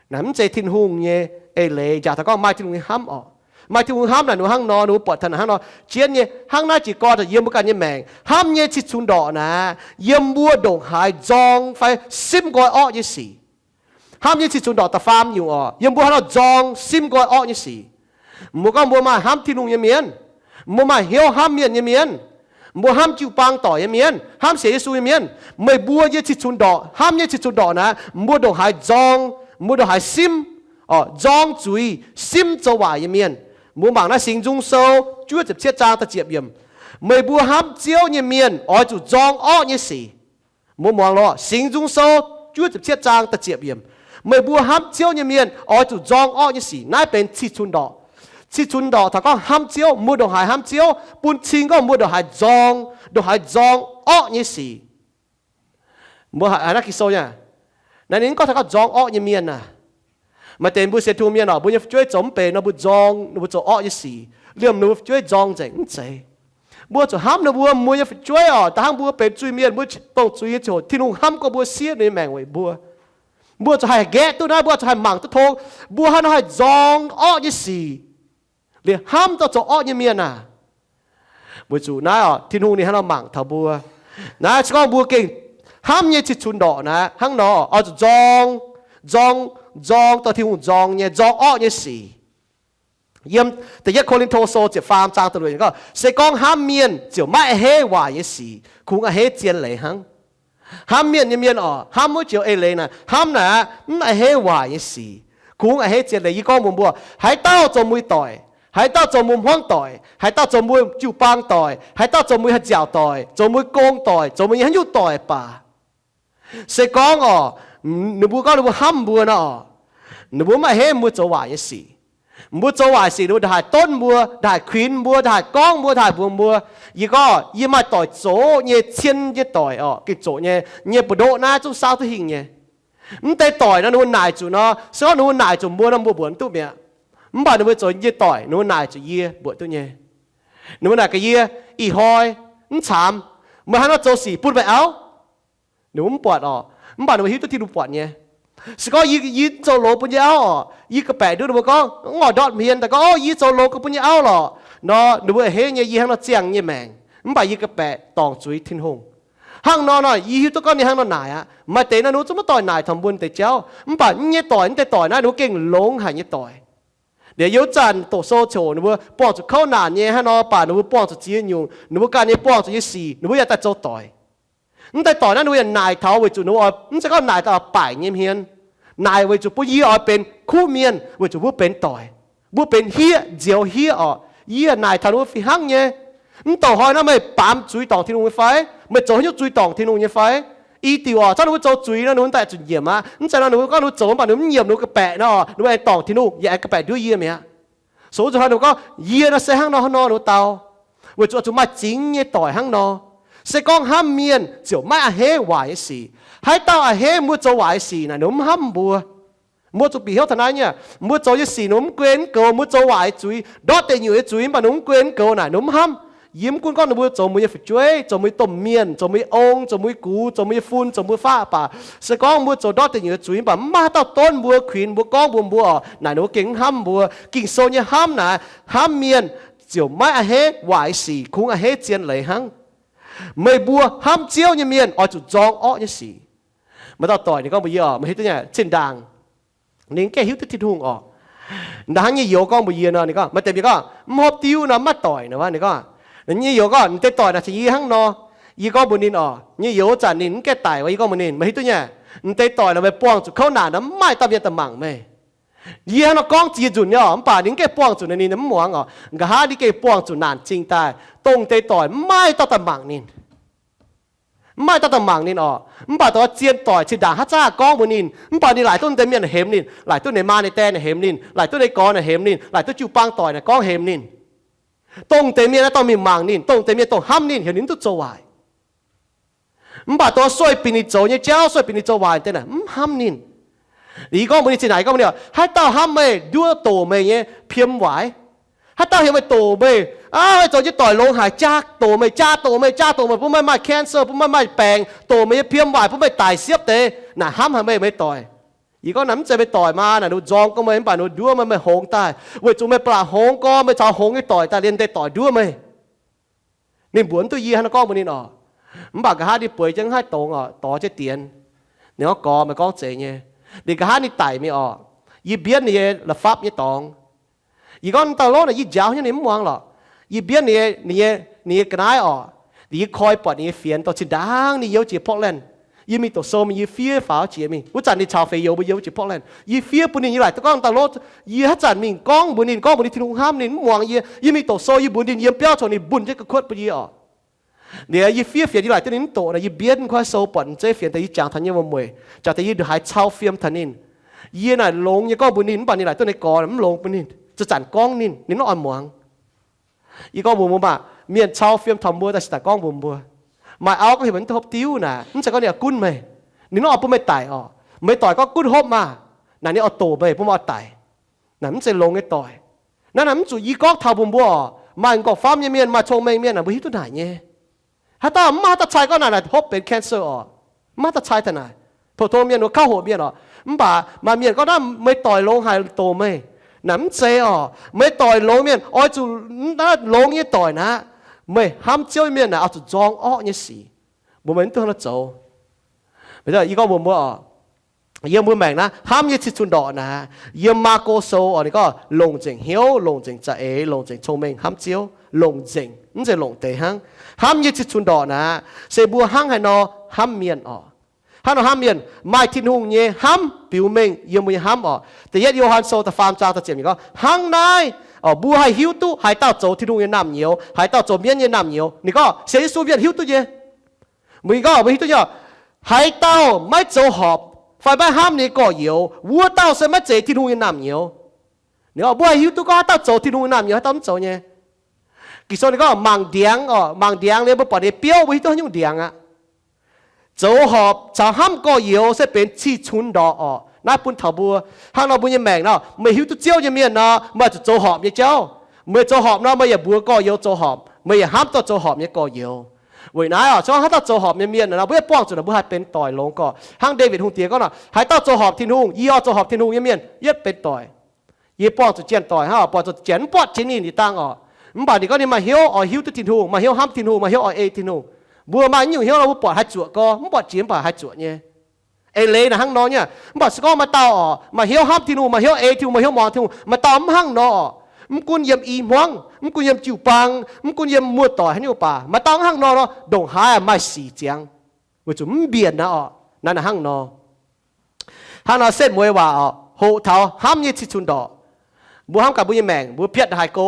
Naaic mv zeiz Tin-Hungh nyei eix leiz. Njaaux taux gorngv maaih Tin-Hungh nyei hnamv oc. Maaih Tin-Hungh hnamv naaic ninh mbuo hnangv nor, ninh mbuo buatc taux naaic hnangv nor. Jienv nyei hnangv naaiv jiez gorn yiem mbuo ganh nyei maengc, hnamv nyei cih cunx ndorqc naaic, yiem mbuo ndongc haaix nzorng fai simv nqoi orqv nyei sic. Hnamv nyei cih cunx ndorqc da'faam nyungc oc, yiem mbuo haaix nor nzorng simv nqoi orqv nyei sic. Mbuo gorngv mbuo maaih hnamv Tin-Hungh nyei mienh, mbuo maaih hnyouv hnamv mienh nyei mienh, mbuo hnamv jiu-baang doic nyei mienh, hnamv sienx Yesu nyei mienh, meih mbuo nyei cih cunx ndorqc, hnamv nyei cih cunx ndorqc naaic, mbuo ndongc haaix nzorng, mbuo ndongc haaix simv, nzorng zuiz, simv zoux waaic nyei mienh. Mbuo mangc naaiv Singx Nzung Sou juov ziepc cietv zaang da'ziepc yiemc, meih mbuo hnamv Ziouv nyei mienh oix zuqc nzorng orqv nyei sic. Mbuo muangx lorqc, Singx Nzung Sou juov ziepc cietv zaang da'ziepc yiemc, meih mbuo hnamv Ziouv nyei mienh oix zuqc nzorng orqv nyei sic. Naaiv benx cih cunx ndorqc. Cih cunx ndorqc taux gorngv hnamv Ziouv, mbuo ndongc haaix hnamv Ziouv, bun cing gorngv mbuo ndongc haaix nzorng, ndongc haaix nzorng orqv nyei sic. Mbuo haiz naaiv Ging-Sou nyei, naaiv ninh gorngv taux gorngv nzorng orqv nyei mienh aah. Maaih deix mbuo sienx Tin-Hungh mienh oc, mbuo nyei fu'jueiv zoux mv benx nor mbuo nzorng, ninh mbuo zoux orqv nyei sic, liemh ninh mbuo fu'jueiv nzorng nzengc. Mv zeiz. Mbuo zuqc hnamv ninh mbuo, mbuo nyei fu'jueiv oc, da'hnangv mbuo benx zuiz-mienh, mbuo dongh zuiz nyei ziouc Tin-Hungh hnamv gorngv mbuo siev ninh nyei maengc weic mbuo. Mbuo zuqc haih nqaeqv duqv naaiv, mbuo zuqc haih mangc duqv tong, mbuo haaix nor haih nzorng orqv nyei sic, liemh hnamv dorh zoux orqv nyei mienh aah. Weic zuqc naaiv oc, Tin-Hungh ninh hnangv nor mangc taux mbuo. Naaiv se gorngv mbuo gengh hnamv nyei cih cunx ndorqc naaiv hnangv nor oix zuqc nzorng, nzorng, nzorng dorh Tin-Hungh nzorng nyei, nzorng orqv nyei sic. Yiem Da'yietv Ko^lin^to Sou ziepc faam zaang da'luoqc gorngv, se gorngv hnamv mienh ziouc maiv a'hneiv waaic nyei sic, kungx a'hneiv zien leiz hnangv. Hnamv mienh nyei mienh oc, hnamv wuov joux eix leiz naaic, hnamv naaic aqv, mv a'hneiv waaic nyei sic, kungx a'hneiv zien leiz. Yie gorngv mbuox mbuo, haaix dauh zoux mbuo doic, haaix dauh zoux mbuo hmuangv doic, haaix dauh zoux mbuo jiu-baang doic, haaix dauh zoux mbuo haih nziaauc doic, zoux mbuo gong doic, zoux mbuo nyei haaix nyungc doic baac, se gorngv oc, ninh mbuo gorngv ninh mbuo hnamv mbuo nor oc, ninh mbuo mv a'hneiv mbuo zoux waaic nyei sic. Mbuo zoux waaic sic, ninh mbuo ndongc haaix donv mbuo, ndongc haaix kuinx mbuo, ndongc haaix gorngv mbuo, ndongc haaix mbuox mbuo. Yie gorngv yie maaih doic zoqc nyei, cien nyei doic oc, gengh zoqc nyei. Yie nyei buoz-ndoqv naaiv zungv saauv duqv hingh nyei. Mv deix doic nor ninh mbuo naaic zuqc nor, se gorngv ninh mbuo naaic zuqc mbuo nor mbuo mbuoqc mv duqv mi'aqv. Mv baac ninh mbuo zoux nyei doic, ninh mbuo naaic zuqc yie mbuoqc duqv nyei. Ninh mbuo naaic gaax yie, ih hnoi, mv caamx, meih haaix nor zoux sic bun meih auv? Ninh mbuo mv buatc orqc, mv baac ninh mbuo hiuv duqv Tin-Hungh buatc nyei. Se gorngv yie, yie zoux longx bun yie auv orqc, yie ga'baeqc nduov ninh mbuo gorngv, mv oix ndortv hmien daaih gorngv, O, yie zoux longx gauh bun yie auv lorqc nor, ninh mbuo a'hneiv nyei yie hnangv nor ziangh nyei maengc. Mv baac yie ga'baeqc dorngc zuiz Tin-Hungh. Hnangv nor nor, yie hiuv duqv gorngv ninh hnangv nor naaic aqv. Maaih deix nor ninh mbuo zungv maiv doic naaic taux mbuo deix jauv, mv baac mv nyei doic, mv deix doic naaiv ninh mbuo gengh longx haic nyei doic. Liuz yie wuov zanc doqc sou ziouc ninh mbuo buangh zuqc kouv naanc nyei hnangv nor, mv baac ninh mbuo buangh zuqc ziex nyungc, ninh mbuo ganh nyei buangh zuqc nyei sic ninh mbuo yaac daaih zoux doic. Mv deix doic naaiv ninh mbuo yaac naaic taux weic zuqc ninh mbuo mv zeiz gorngv naaic daaih baaix nyei hmien. Naaic weic zuqc bun yie oix benx kuv mienh, weic zuqc mbuo benx doic, mbuo benx hieqv, nzioux hieqv orqc. Yie naaic taux ninh mbuo fih hnangv nyei. Mv douc hnoi naaiv meih baamz zuiz dorngc Tin-Hungh nyei fai? Meih zoux haaix nyungc zuiz dorngc Tin-Hungh nyei fai? I diuc orqc, zorqv ninh mbuo zoux zuiz nor, ninh mbuo daaih zuqc nyiemc aqv. Mv zeiz nor ninh mbuo gorngv ninh mbuo zoux mv baac ninh mbuo mv nyiemc, ninh mbuo ga'baeqc nor, ninh mbuo aengx dorngc Tin-Hungh yaac aengx ga'baeqc nduov yie mi'aqv. Sou wuov zuqc hnoi ninh mbuo gorngv, Yie nor se hnangv nor hnangv nor, ninh mbuo dau. Weic zuqc oix zuqc maaih zingx nyei doic hnangv nor. Se gorngv hnamv mienh ziouc maiv a'hneiv waaic nyei sic. Haaix dauh a'hneiv mbuo zoux waaic nyei sic naaic, ninh mbuo mv hnamv mbuo. Mbuo zuqc bieqc hnyouv taux naaiv nyei, mbuo zoux nyei sic ninh mbuo mv gunv mv goux, mbuo zoux waaic nyei zuiz, ndortv deic nyuoqc nyei zuiz mv baac ninh mbuo mv gunv mv goux naaic, ninh mbuo mv hnamv. Yie mv gunv gorngv ninh mbuo zoux mbuo nyei fu'jueiv, zoux mbuo nyei domh mienh, zoux mbuo nyei ong, zoux mbuo nyei gux, zoux mbuo nyei fun, zoux mbuo nyei faqv baac, se gorngv mbuo zoux ndortv deic nyuoqc nyei zuiz mv baac mv maaih haaix dauh donv mbuo, kuinx mbuo, gorngv mbuox mbuo orqc, naaic ninh mbuo gengh mv hnamv mbuo. Ging-Sou nyei hnamv naaic, hnamv mienh ziouc maiv a'hneiv waaic sic, kungx a'hneiv zien leiz hnangv. Meih mbuo hnamv Ziouv nyei mienh oix zuqc nzorng orqv nyei sic. Maaih dauh doic ninh gorngv mbuox yie orqc, meih hiuv duqv nyei, zinh ndaangc ninh mv gaengh hiuv duqv Tin-Hungh orqc. Ndaangc hnangv nyei youz gorngv mbuox yie nor, ninh gorngv, maaih deix mienh gorngv mv hopv diuv nor mv maaih doic nor, ninh gorngv, nyei youz gorngv, M'deix doic naaic caux yie hnangv nor. Yie gorngv mbuox ninh orqc, nyei youz zanc ninh mv gaengh daic, yie gorngv mbuox ninh, meih hiuv duqv nyei, m'deix doic naaic meih buangh zuqc kouv naanc nor mv maaih dauh mienh daaih mangc meih. Yie hnangv nor gorngv ziex nzunc nyei orqc, mv baac ninh mv gaengh buangh zuqc ninh, ninh mv muangx orqc. Nqa'haav ninh gengh buangh zuqc naanc zingh daaih, dongh m'deix doic mv maaih dauh daaih mangc ninh. Mv maaih dauh daaih mangc ninh orqc. Mv baac dongh zien doic zinh ndaangc haaix zanc gorngv mbuox ninh, mv baac ninh laaic duqv deix mienh hemx ninh, laaic duqv ninh maa ninh dae hemx ninh, laaic duqv ninh gorx hemx ninh, laaic duqv jiu-baang doic naaic gorngv hemx ninh. Dongh deix mienh naaiv dorh mingh mangc ninh, dongh deix mienh dongh hnamv ninh, heuc ninh mv duqv zoux waaic. Mv baac dongh sueih binc ninh zoux nyei jauv, sueih binc ninh zoux waaic deix naaic mv hnamv ninh. Yie gorngv mbuox ninh zinh ndaangc, yie gorngv mbuox ninh, haaix dauh hnamv meih, nduov doqc meih nyei, piem waaic. Haaix dauh heuc meih doqc meih, aav, meih zoux jienv doic longx haic, jaa doqc meih, jaa doqc meih, jaa doqc meih, bun meih maaih cancer, bun meih maaih baengc, doqc meih nyei piem waaic, bun meih daic siepv deix, naaic hnamv haic meih, meih doic. Yie gorngv naaic mv zeiz meih doic maa, naaic ninh mbuo nzorng gorngv meih mv baac ninh mbuo nduov meih, meih hongx daaih, weic zuqc meih ba'laqc hongx gorx, meih caux hongx nyei doic daaih liemh deix doic nduov meih. Ninh mbuox mv duqv yie hnangv naaiv gorngv mbuox ninh orqc. Mv baac nqa'haav ninh bueix jienv haaix dongx orqc, dorh jienv dienx. Ninh gorngv gorx, meih gorngv zeiz nyei. Ninh nqa'haav ninh daic mingh orqc, yie mbienv ninh nyei la'fapv nyei dorngx. Yie gorngv dauh lov naaic yie njaaux hnyouv ninh mv muangx lorqc. Yie mbienv ninh nyei, ninh nyei, ninh nyei ga'naaiv orqc. Ninh, yie koi buatc ninh nyei fienx dorh zinh ndaangc ninh youz jiex Portland. Yie mingh doqc sou mingh, yie fiev faaux jiex mingh. Wuov zanc ninh caux feix youz mbuo youz jiex Portland. Yie fiev bun ninh, yie laaic duqv gorngv dauh lov, yie haaix zanc mingh gorngv mbuox ninh, gorngv mbuox ninh Tin-Hungh hnamv ninh mv muangx yie. Yie mingh doqc sou, yie mbuox ninh yiem biauv caux ninh mbuo njiec ga'kuotv bun yie orqc. Liuz yie fiev fienx, yie laaic duqv ninh mv doqc naaic, yie mbienv kuv sou buatc m'zeiv fienx daaih, yie jangx taux nyei wuom-mueic, jangx daaih yie haiz cau fiem taux ninh. Yie naaic longx nyei gorngv mbuox ninh, mv baac ninh laaic duqv ninh gorx mv longx bun ninh, zanc-zanc gorngv ninh, ninh mv oix muangx. Yie gorngv mbuox mbuo maah, mienh cau fiem taux mbuo daaih se daaih gorngv mbuox mbuo. Maaih auv gorngv heuc meih mv duqv hopv diuv naaic, mv zeiz gorngv ninh oix gunv meih. Ninh mv oix bun meih daic orqc. Meih doic gorngv gunv hopv maah, naaic ninh oix doqc meih, bun meih oix daic. Naaic mv zeiz longx nyei doic. Naaiv naaic mv zuqc yie gorngv taux mbuox mbuo orqc. Maaih m'nqorngv famv nyei mienh, maaih cong-mengh mienh naaic mbuo hiuv duqv naaic nyei. Haaix dauh mv maaih haaix dauh cai gorngv naaic, naaic hopv benx cancer orqc. Mv maaih haaix dauh cai taux naaic. Pou-tong mienh, kouv hoqc mienh orqc. Mv baac maaih mienh gorngv naaiv meih doic longx haic, doqc meih. Naaic mv zeiz orqc. Meih doic longx mienh oix zuqc naaiv longx nyei doic naaic, meih hnamv Ziouv nyei mienh naaic oix zuqc nzorng orqv nyei sic. Mbuo maiv duqv hnangv naaiv zoux. Yie gorngv mbuox mbuo orqc, yiem mbuo maengc naaiv hnamv nyei cih cun ndorqc naaic, yiem Maako Sou orqc, ninh gorngv longc nzengc hnyouv, longc nzengc za'eix, longc nzengc cong-mengh hnamv Ziouv, longc nzengc, mv zeiz longc deix hnangv. Hnamv nyei cih cun ndorqc naaic, se mbuo hnangv haaix nor hnamv mienh orqc. Hnangv nor hnamv mienh, maaih Tin-Hungh nyei hnamv biux mengh yiem mbuo nyei hnamv orqc. Da'yietv Yo^han Sou da'faam zaang da'ziepc yiemc gorngv, hnangv naaiv orqc, mbuo haih hiuv duqv haaix dauh zoux Tin-Hungh nyei naamh nyouz, haaix dauh zoux mienv nyei naamh nyouz. Ninh gorngv sienx Yesu mienh hiuv duqv nyei. Mbuo gorngv mbuo hiuv duqv nyei, haaix dauh maiv zoux horpc fai maiv hnamv ninh nyei gorx-youz, wuov dauh se maiv zeiz Tin-Hungh nyei naamh nyouz. Ninh gorngv mbuo haih hiuv duqv gorngv haaix dauh zoux Tin-Hungh nyei naamh nyouz, haaix dauh mv zoux nyei. Ging-Sou ninh gorngv mangc ndiangx orqc, mangc ndiangx liuz mbuo buatc ninh biouv, mbuo hiuv duqv haaix nyungc ndiangx aqv. Zoux horpc caux hnamv gorx-youz se benx cih cunx ndorqc orqc. Naaiv bun taux mbuo, hnangv nor mbuo nyei maengc nor, meih hiuv duqv Ziouv nyei mienh nor, meih zuqc zoux horpc nyei jauv. Meih zoux horpc nor, meih yaac mbuox gorx-youz zoux horpc, meih yaac hnamv dauh zoux horpc nyei gorx-youz. Weic naaiv oc, se gorngv haaix dauh zoux horpc nyei mienh nor, mbuo yaac buangh zuqc naaic mbuo haih benx doic longx gorx. Hnangv Ndaawitv Hungh diex gorngv nor, haaix dauh zoux horpc Tin-Hungh, yie oix zoux horpc Tin-Hungh nyei mienh, yietv benx doic. Yie buangh zuqc janx-doic hnangv oc, buatc zuqc janx mv buatc jiex ninh nyei dangh oc. Mv baac ninh gorngv ninh maaih hnyouv oix hiuv duqv Tin-Hungh, maaih hnyouv hnamv Tin-Hungh, maaih hnyouv oix ei Tin-Hungh. Mbuo maaih nyungc hnyouv nor, mbuo buatc haaix zuoqc gorx, mv buatc jiex mv baac haaix zuoqc nyei. Eix leiz naaic hnangv nor nyei. Mv baac se gorngv maaih dauh oc, maaih hnyouv hnamv Tin-Hungh, maaih hnyouv ei Tin-Hungh, maaih hnyouv muangx Tin-Hungh, maaih dauh mv hnangv nor oc. Mv gunv yiem i hmuangv, mv gunv yiem jiu-baang, mv gunv yiem muoz-doic haaix nyungc baac, maaih dauh mv hnangv nor nor, ndongc haaix maaih sic ziangx, weic zuqc mv mbienc aqv oc. Naaiv naaic hnangv nor. Hnangv nor setv mueiz waac oc, hoqc taux hnamv nyei cih cunx ndorqc. Mbuo hnamv gaax mbuo nyei maengc, mbuo piatv ndongc haaix go?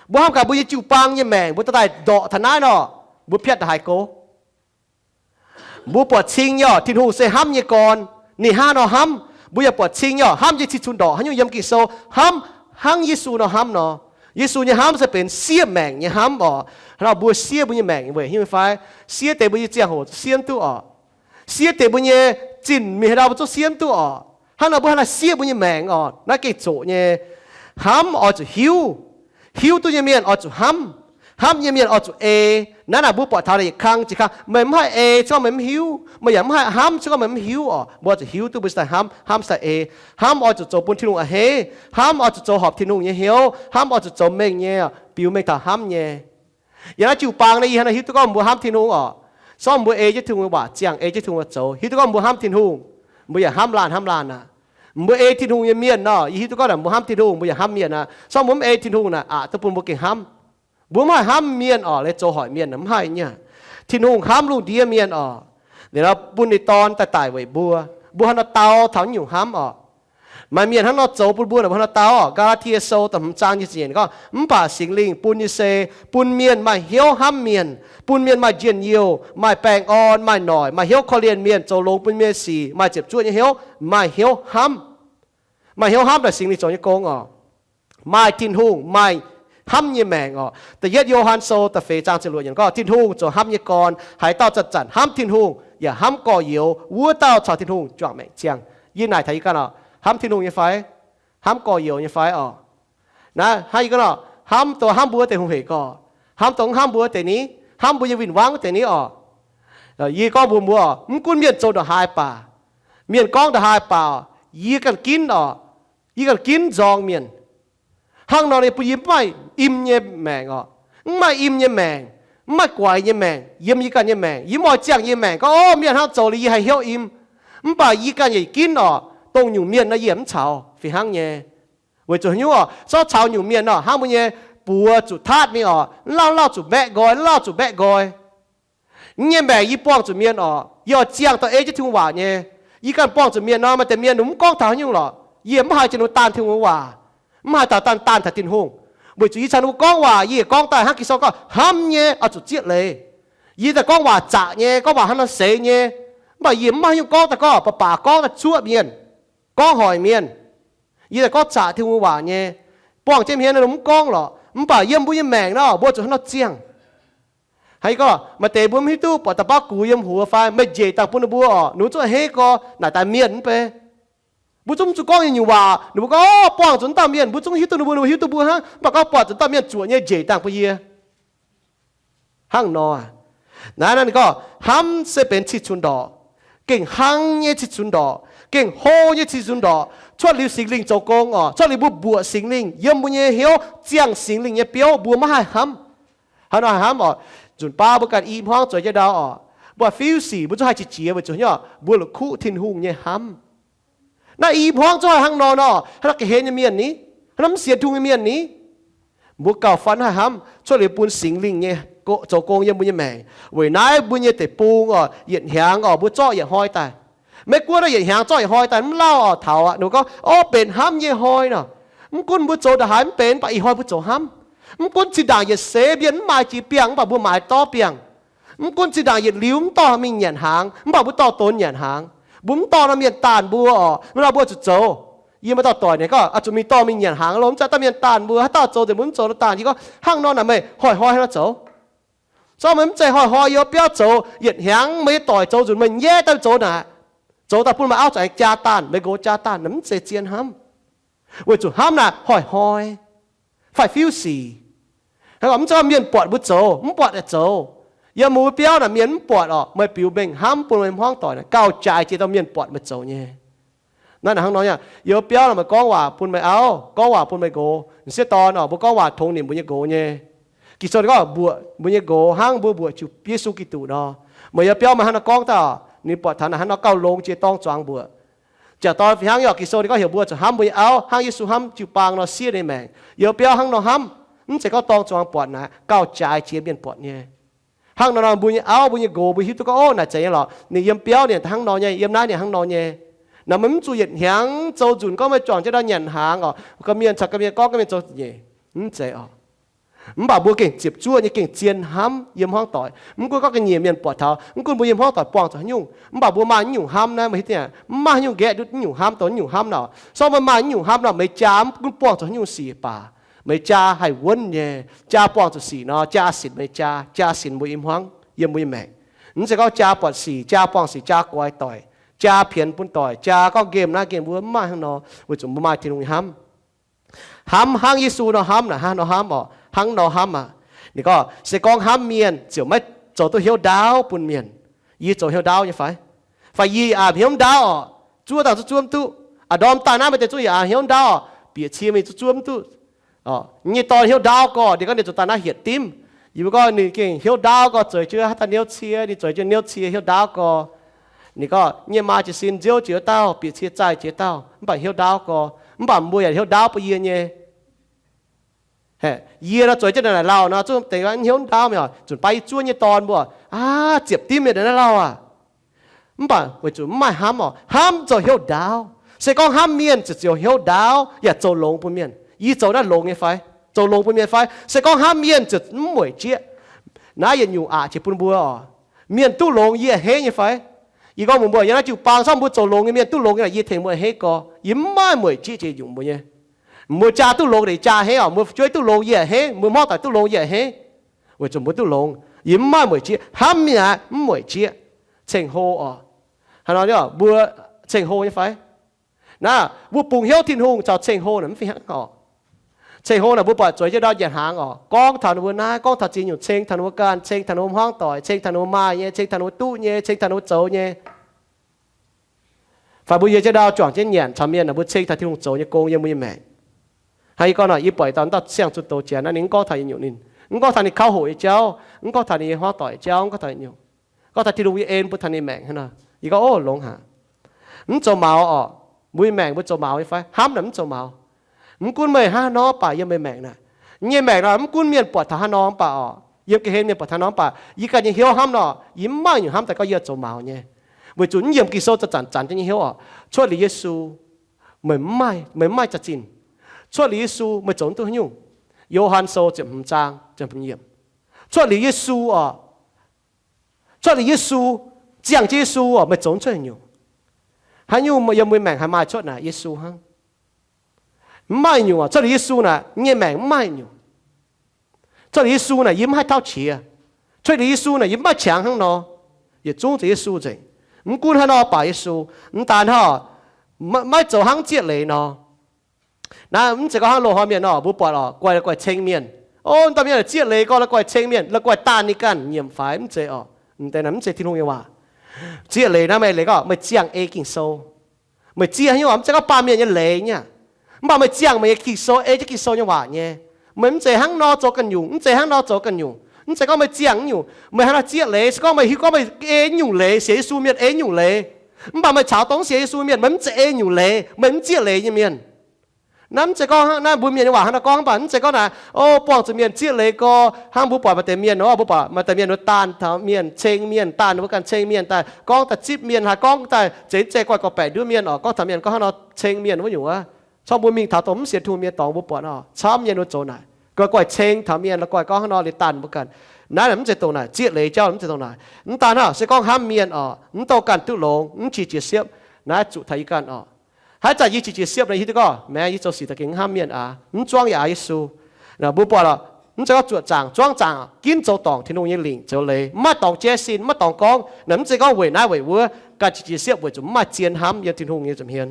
Mbuo hnamv gaax mbuo nyei jiu-baang nyei maengc, mbuo daaih ndorqc taux naaiv nor, mbuo piatv ndongc haaix go? Mbuo buatc cing nyei oc, Tin-Hungh se hnamv nyei gorn. Ninh hnangv nor hnamv, mbuo yaac buatc cing nyei oc, hnamv nyei cih cunx ndorqc haaix nyungc yiem Ging-Sou hnamv hnangv Yesu nor hnamv nor. Yesu nyei hnamv se benx siev maengc nyei hnamv oc. Hnangv nor mbuo siev mbuo nyei maengc weic haaix nyungc fai? Siev deix mbuo nyei ziangh hoc zungv siemv duqv oc. Siev deix mbuo nyei zinh mingh haaix ndau mbuo zungv siemv duqv oc. Hnangv nor mbuo hnangv naaic siev mbuo nyei maengc oc, naaiv gengh zoqc nyei. Hnamv oix zuqc hiuv. Hiuv duqv nyei mienh oix zuqc hnamv. Hnamv nyei mienh oix zuqc ei. Naaiv naaic mbuo buatc taux yietc kang jiex kang, meih mv haih ei se gorngv meih mv hiuv, meih yaac mv haih hnamv se gorngv meih mv hiuv oc. Mbuo oix zuqc hiuv duqv mbuo cingx daaih hnamv, hnamv cingx daaih ei. Hnamv oix zuqc zoux bun Tin-Hungh a'hneiv. Hnamv oix zuqc zoux horpc Tin-Hungh nyei hnyouv. Hnamv oix zuqc zoux mengh nyei, biux mengh taux hnamv nyei. Yiem naaiv jiu-baang naaiv yie hnangv naaic hiuv duqv gorngv mbuo hnamv Tin-Hungh oc. Se gorngv mbuo ei jienv Tin-Hungh nyei waac ziangh, ei jienv Tin-Hungh nyei waac zoux, hiuv duqv gorngv mbuo hnamv Tin-Hungh, mbuo yaac hnamv laanh hnamv laanh aqv. Mbuo ei Tin-Hungh nyei mienh nor, yie hiuv duqv gorngv naaic mbuo hnamv Tin-Hungh, mbuo yaac hnamv mienh aqv. Se gorngv mbuo mv ei Tin-Hungh naaic, aqc duqv bun mbuo gengh hnamv. Mbuo mv haih hnamv mienh oc, leiz zoux hoic mienh mv haih nyei. Tin-Hungh hnamv lungh ndiev mienh oc, liuz nor bun ninh Dorn daaih daic weic mbuo. Mbuo hnangv nor dau taux nyungc hnamv oc. Maaih mienh hnangv nor zoux bun mbuo, mbuo hnangv nor dau oc. Gaa^laa^tie Sou da'hmz zaang nyic ziepc nyeic gorngv, mv baac Singx Lingh bun nyei se bun mienh maaih hnyouv hnamv mienh, bun mienh maaih njien-youh, maaih baengh orn, maaih noic, maaih hnyouv korv-lienh mienh, zoux longx bun mienh sic, maaih ziepc zuoqv nyei hnyouv, maaih hnyouv hnamv. Maaih hnyouv hnamv naaic Singx Lingh zoux nyei gong oc. Maaih Tin-Hungh, maaih hnamv nyei maengc oc. Da'yietv Yo^han Sou da'feix zaang ziepc luoqc yiemc gorngv, Tin-Hungh zoux hnamv nyei gorn. Haaix dauh zanc-zanc hnamv Tin-Hungh yaac hnamv gorx-youz, wuov dauh caux Tin-Hungh juangc maengc ziangh. Yie naaic taux yie ganh oc, hnamv Tin-Hungh nyei fai? Hnamv gorx-youz nyei fai oc? Naaiv hnangv yie gorngv nor, hnamv dongh hnamv mbuo deix hungh hec gorx, hnamv dongh hnamv mbuo deix ni, hnamv mbuo nyei win-wangv deix ni oc. Yie gorngv mbuox mbuo oc, mv gunv mienh zoux ndongc haaix baac, mienh gorngv ndongc haaix baac, yie ganh ginv oc, yie ganh ginv nzorng mienh. Hnangv nor ninh bun yie mv maaih im nyei maengc oc. Mv maaih im nyei maengc, mv maaih guaix nyei maengc yiem yie ganh nyei maengc. Yie mv oix ziangh yie maengc gorngv, o, mienh hnangv zoux liuz yie haih hnyouv im. Mv baac yie ganh yaac ginv oc, dongh nyungc mienh nor yie mv caux fih hnangv nyei. Weic zuqc haaix nyungc oc, zorqv caux nyungc mienh nor hnangv mbuo nyei buoz zuqc taatv mingh oc, lauh lauh zuqc mbaeqv nqoi, lauh zuqc mbaeqv nqoi. Yie nyei maengc yie buangh zuqc mienh oc, yie oix ziangh dorh ei jienv Tin-Hungh waac nyei. Yie ganh buangh zuqc mienh nor, maaih deix mienh ninh mv gorngv taux haaix nyungc lorqc, yie mv haih jiex ninh mbuo daanh Tin-Hungh waac, mv haih taux daanh daanh taux Tin-Hungh. Weic zuqc yie caux ninh mbuo gorngv waac, yie gorngv daaih hnangv Ging-Sou gorngv hnamv nyei oix zuqc zieqv leiz. Yie daaih gorngv waac zaqc nyei, gorngv waac hnangv nor seix nyei, mv baac yie mv maaih haaix nyungc gorngv daaih gorngv baac baac gorngv daaih cuoqv mienh, gorngv hoic mienh. Yie daaih gorngv zaqc Tin-Hungh waac nyei. Buangh jienv hmien nor mv gorngv lorqc, mv baac yiem mbuo nyei maengc nor mbuo zuqc hnangv nor ziangh. Hnangv yie gorngv, maaih deix mbuo mv hiuv duqv buatc da'bauv gux yiem huox fai meih njiec dangh bun ninh mbuo oc, ninh mbuo zungv a'hneiv gorx naaic daaih mienh mv bei. Mbuo zungv mv zuqc gorngv nyei nyungc waac, ninh mbuo gorngv, o, buangh zuqc dauh mienh, mbuo zungv hiuv duqv ninh mbuo, ninh mbuo hiuv duqv mbuo hnangv, mv baac gorngv buatc zuqc dauh mienh zuoqc nyei njiec dangh bun yie. Hnangv nor, naaiv ninh gorngv hnamv se benx cih cunx ndorqc, gengh hnangv nyei cih cunx ndorqc, gengh hlo nyei cih cunx ndorqc, cuotv liuz Singx Lingh zoux gong oc, cuotv liuz mbuo mbuoqc Singx Lingh yiem mbuo nyei hnyouv, ziangh Singx Lingh nyei biouv, mbuo maiv haih hnamv. Hnangv nor haih hnamv oc, nzunc baav mbuo ganh i hmuangv zueiz jienv ndau oc, mbuo fiuv sic mbuo zungv haih qiex jiez weic zuqc hnyouv mbuo la'kuqv Tin-Hungh nyei hnamv. Naaiv i hmuangv zungv haih hnangv nor nor, hnangv naaiv ga'hlen nyei mienh ni, hnangv naaiv mv sienx Tin-Hungh nyei mienh ni, mbuo gauh fun haih hnamv cuotv liuz bun Singx Lingh nyei zoux gong yiem mbuo nyei maengc. Weic naaiv mbuo nyei deic-bung oc, yietc hnyangx oc, mbuo zorqv yietc hnoi daaih. Maiv gunv naaiv yietc hnyangx zorqv yietc hnoi daaih mv lauh oc, taux aqv, ninh mbuo gorngv, o, benx hnamv nyei hnoi nor. Mv gunv mbuo zoux ndongc haaix mv benx, mv baac ih hnoi mbuo zoux hnamv. Mv gunv zinh ndaangc yietc seix mienh mv maaiz jiex biangh, mv baac mbuo maaiz dorv biangh. Mv gunv zinh ndaangc yietc liuz mv dorh mingh nyanc hnaangx, mv baac mbuo dorh donx nyanc hnaangx. Mbuo mv dorh nor mienh daanh mbuo oc, mv nor mbuo zuqc zoux. Yie maaih dauh doic ninh gorngv, oix zuqc mingh dorh mingh nyanc hnaangx loh, mv zeiz dauh mienh daanh mbuo, haaix dauh zoux nzengc mbuo mv zoux nor daanh. Yie gorngv, hnangv nor naaic meih hnoi-hnoi hnangv nor zoux. Zorqv meih mv zeiz hnoi-hnoi yiem biauv zoux, yietc hnyangx meih nyei doic zoux nzunc meih nyaiv daaih zoux naaic, zoux daaih bun meih auv zuqc aengx jaa daanh, meih nqox jaa daanh, mv zeiz zien hnamv. Weic zuqc hnamv naaic hnoi-hnoi fai fiuv sic. Mv zeiz gorngv mienh buatc mbuo zoux, mv buatc yaac zoux. Yiem mbuo biauv naaic mienh mv buatc orqc, meih biux mengh hnamv bun meih hmuangv doic naaic gauh jaaix jiex dauh mienh buatc meih zoux nyei. Naaiv hnangv nor, yiem biauv naaic meih gorngv waac bun meih auv, gorngv waac bun meih nqox, m'sieqv dorn orqc, mbuo gorngv waac tongx nimc mbuo nyei nqox nyei. Ging-Sou gorngv mbuoqc mbuo nyei nqox hnangv mbuo mbuoqc Yesu Giduc nor. Meih yiem biauv meih hnangv nor gorngv daaih, ninh buatc taux naaic hnangv nor gauh longx jiex dorng zuangx mbuoqc. Jangc dorn fih hnangv nyei orqc, Ging-Sou ninh gorngv heuc mbuo zuqc hnamv mbuo nyei auv hnangv Yesu hnamv jiu-baang nor siev ninh maengc. Yiem biauv hnangv nor hnamv, mv zeiz gorngv dorng zuangx buatc naaic gauh jaaix jiex mienh buatc nyei. Hnangv nor nor mbuo nyei auv mbuo nyei nqox mbuo hiuv duqv gorngv, ov, naaic zeiz nyei lorqc, ninh yiem biauv ninh hnangv nor nyei, yiem naaiv ninh hnangv nor nyei. Naaic meih mv zuqc yietc hnyangx zoux nzunc gorngv meih juangc jienv ndau nyanc hnaangx orqc, gorqv-mienh caux gorqv-mienh gorngv gorqv-mienh zoux nyeic. Mv zeiz orqc. Mv baac mbuo gengh ziepc zuoqv nyei, gengh zien hnamv yiem hmuangv doic. Mv gunv gorngv ga'nyiec mienh buatc taux, mv gunv mbuo yiem hmuangv doic buangh zuqc haaix nyungc, mv baac mbuo maaih naaiv nyungc hnamv naaiv, meih hiuv duqv aqv, mv maaih haaix nyungc nqaeqv ndutv naaiv nyungc hnamv dongh naaiv nyungc hnamv naaic. Sorng meih maaih naaiv nyungc hnamv naaic, meih jaa mv gunv buangh zuqc haaix nyungc sic baac meih jaa haih wuonv nyei, jaa buangh zuqc sic nor, jaa sinc meih jaa, jaa sinc mbuo i hmuangv yiem mbuo nyei maengc. Mv zeiz gorngv jaa buatc sic, jaa buangh sic, jaa goix doic, jaa pienx bun doic, jaa gorngv nqemh naaiv nqemh wuov, mv maaih hnangv nor, weic zuqc mbuo maaih Tin-Hungh nyei hnamv. Hnamv hnangv Yesu nor hnamv naaic, hnangv nor hnamv orqc, hnangv nor hnamv aqv. Ninh gorngv, se gorngv hnamv mienh ziouc maiv zoux duqv hnyouv ndaauv bun mienh. Yie zoux hnyouv ndaauv nyei fai? Fai yie yaac aav hnyouv ndaauv orqc, zuov dangh zuov zuov mv duqv. A'ndorm daaih naaiv maaih deix zuov yaac aav hnyouv ndaauv orqc, bieqc cie mingh zuov zuov mv duqv. Nyei dorn hnyouv ndaauv gorx, ninh gorngv ninh zuqc daaih naaiv hietc dimv. Yie mbuo gorngv ninh gengh hnyouv ndaauv gorx, zueiz jienv haaix dauh niouv cie, ninh zueiz jienv niouv cie hnyouv ndaauv gorx. Ninh gorngv nyei maa jiez sin nziouv jiex wuov dauh, bieqc cie zaih jiex dauh, mv baac hnyouv ndaauv gorx. Mv baac mbuo yaac hnyouv ndaauv bun yie nyei. Yie nor zueiz jienv naaic lauh nor, zungv deix hnyouv ndaauv mi'aqv, zunc baac yie zuov nyei dorn mbuo, aav, ziepc dimv mienh naaiv lauh aac. Mv baac weic zuqc mv maaih hnamv orqc, hnamv zoux hnyouv ndaauv. Se gorngv hnamv mienh ziouc zoux hnyouv ndaauv yaac zoux longx bun mienh. Yie zoux naaiv longx nyei fai? Zoux longx bun mienh fai? Se gorngv hnamv mienh ziouc mv mueic jieqv. Naaiv yietc nyungc aqc jiex bun mbuo orqc. Mienh duqv longx yie a'hneiv nyei fai? Yie gorngv mbuox mbuo, yiem naaiv jiu-baang, se gorngv mbuo zoux longx nyei, mienh duqv longx nyei naaic, yie tengx mbuo a'hneiv gorx. Yie mv maaih mueic jieqv jiex nyungc mbuo nyei. Mbuo jaa duqv longx, ninh jaa a'hneiv orqc. Mbuo fu'jueiv duqv longx, yie a'hneiv. Mbuo hmuangv doic duqv longx, yie a'hneiv. Weic zuqc mbuo duqv longx, yie mv maaih mueic jieqv. Hnamv mienh aqv, mv mueic jieqv. Ceng-hlo orqc. Haaix nor mbuo ceng-hlo nyei fai? Naaiv mbuo bungx hnyouv Tin-Hungh caux ceng-hlo naaic mv fih hnangv orqc. Ceng-hlo naaic mbuo buatc zueiz jienv ndau njiec hnaangx orqc, gorngv taux ninh mbuo naaiv, gorngv taux ziex nyungc, ceng taux ninh mbuo ganh, ceng taux ninh mbuo hmuangv doic, ceng taux ninh mbuo maaih nyei, ceng taux ninh mbuo duqv nyei, ceng taux ninh mbuo zoux nyei. Fai mbuo yie jienv ndau juangc jienv nyanc caux mienh, mbuo ceng taux Tin-Hungh zoux nyei gong yiem mbuo nyei maengc. Hnangv yie gorngv nor, yie buatc dauh dauh siang-zunh doz jiex naaiv, ninh mv gorngv taux yietc nyungc, ninh mv gorngv taux ninh kauv hoqc nyei jauv, mv gorngv taux ninh nyei hmuangv doic nyei jauv, mv gorngv taux yietc nyungc. Gorngv taux Tin-Hungh nyei en bun taux ninh maengc hnangv nor. Yie gorngv, ov, longx haic. Mv zoux maux orqc. Mbuo nyei maengc mbuo zoux maux nyei fai? Hnamv naaic mv zoux maux. Mv gunv meih hnangv haaix nor mv baac yiem meih maengc naaic, nyei maengc naaic mv gunv mienh buatc taux haaix nor mv baac orqc, yiem ga'hlen mienh buatc taux haaix nor mv baac, yie ganh nyei hnyouv hnamv nor, yie mv maaih nyungc hnamv daaih gorngv yie zoux maux nyei. Weic zuqc yiem Ging-Sou zanc-zanc nyei hnyouv orqc, cuotv liuz Yesu, meih mv maaih, meih mv maaih za'zinh. Cuotv liuz Yesu meih zoux mv duqv haaix nyungc. Yo^han Sou ziepc hmz zaang, ziepc hmz yiemc. Cuotv liuz Yesu orqc, cuotv liuz Yesu, ziangh jienv Yesu orqc, meih zoux mv cuotv haaix nyungc. Haaix nyungc yiem mbuo maengc haih maaih cuotv naaic Yesu hnangv. Mv maaih nyungc orqc. Cuotv liuz Yesu naaic nyei maengc mv maaih nyungc. Cuotv liuz Yesu naaic yie mv haih tauv qiex. Cuotv liuz Yesu naaic yie mv maaih qangx hnangv nor. Yietc zungv zuqc Yesu nzengc. Mv gunv haaix nor baac Yesu, mv daan hnangv, maiv zoux hnangv zieqv leiz nor. Naaiv mv zeiz gorngv hnangv loz-hnoi mienh nor, mbuo buatc orqc, guaix, guaix ceng mienh. O, dauh mienh zieqv leiz gorx, la'guaih ceng mienh, la'guaih daanh ninh ganh nyiemc faix, mv zeiz orqc. Mv deix naaiv mv zeiz Tin-Hungh nyei waac. Zieqv leiz naaiv meih leiz gorngv meih ziangh ei Ging-Sou. Meih zieqv haaix nyungc, mv zeiz gorngv baamh mienh nyei leiz nyei aqv. Mv baac meih ziangh meih nyei Ging-Sou, ei jienv Ging-Sou nyei waac nyei. Meih mv zeiz hnangv nor zoux ganh nyungc, mv zeiz hnangv nor zoux ganh nyungc. Mv zeiz gorngv meih ziangh nyungc, meih hnangv nor zieqv leiz, se gorngv meih hiuv gorngv meih ei nyungc leiz, sienx Yesu mienh ei nyungc leiz. Mv baac meih caux dongh sienx Yesu mienh, meih mv zeiz ei nyungc leiz, meih mv zieqv leiz nyei mienh. Naaiv mv zeiz gorngv naaiv mbuo mienh nyei waac hnangv nor gorngv, mv baac mv zeiz gorngv naaic, o, buangh zuqc mienh zieqv leiz gorx, hnangv mbuo buatc maaih deix mienh nor, mbuo buatc maaih deix mienh daanh taux mienh, ceng mienh, daanh ninh mbuo ganh ceng mienh daaih, gorngv daaih zipv mienh, haaix gorngv daaih zeiz zeiz guaih gorqv-baeqc nduov mienh orqc, gorngv taux mienh gorngv hnangv nor ceng mienh wuov nyungc aqv. Corc mbuo mingh taux dongh mv sienx Tin-Hungh mienh dorngx mbuo buatc orqc, camv mienh wuov zoux naaic, guaih guaih ceng taux mienh, la'guaih gorngv hnangv nor liuz daanh mbuo ganh. Naaiv mv zeiz dongh naaic, zieqv leiz jauv mv zeiz dongh naaic. Mv daan hnangv se gorngv hnamv mienh orqc, mv dongh ganh duqv longx, mv qiex jiez siepv, naaiv zuqc taux yie ganh orqc. Haaix zanc yie qiex jiez siepv naaic, yie hiuv duqv gorngv, maengx yie zoux sic daaih gengh mv hnamv mienh aqv, mv zuangv yaac aqv Yesu. Mbuo buatc orqc, Mv zeiz gorngv zuoqc zaangc, zuangv zaangc, ginv zoux dorngc Tin-Hungh nyei lingc zoux leiz, mv maaih dorngx jaiv sin, mv maaih dorngx gorngv, naaic mv zeiz gorngv weic naaiv weic wuov, ganh qiex jiez siepv weic zuqc mv maaih zien hnamv yiem Tin-Hungh nyei nza'hmien.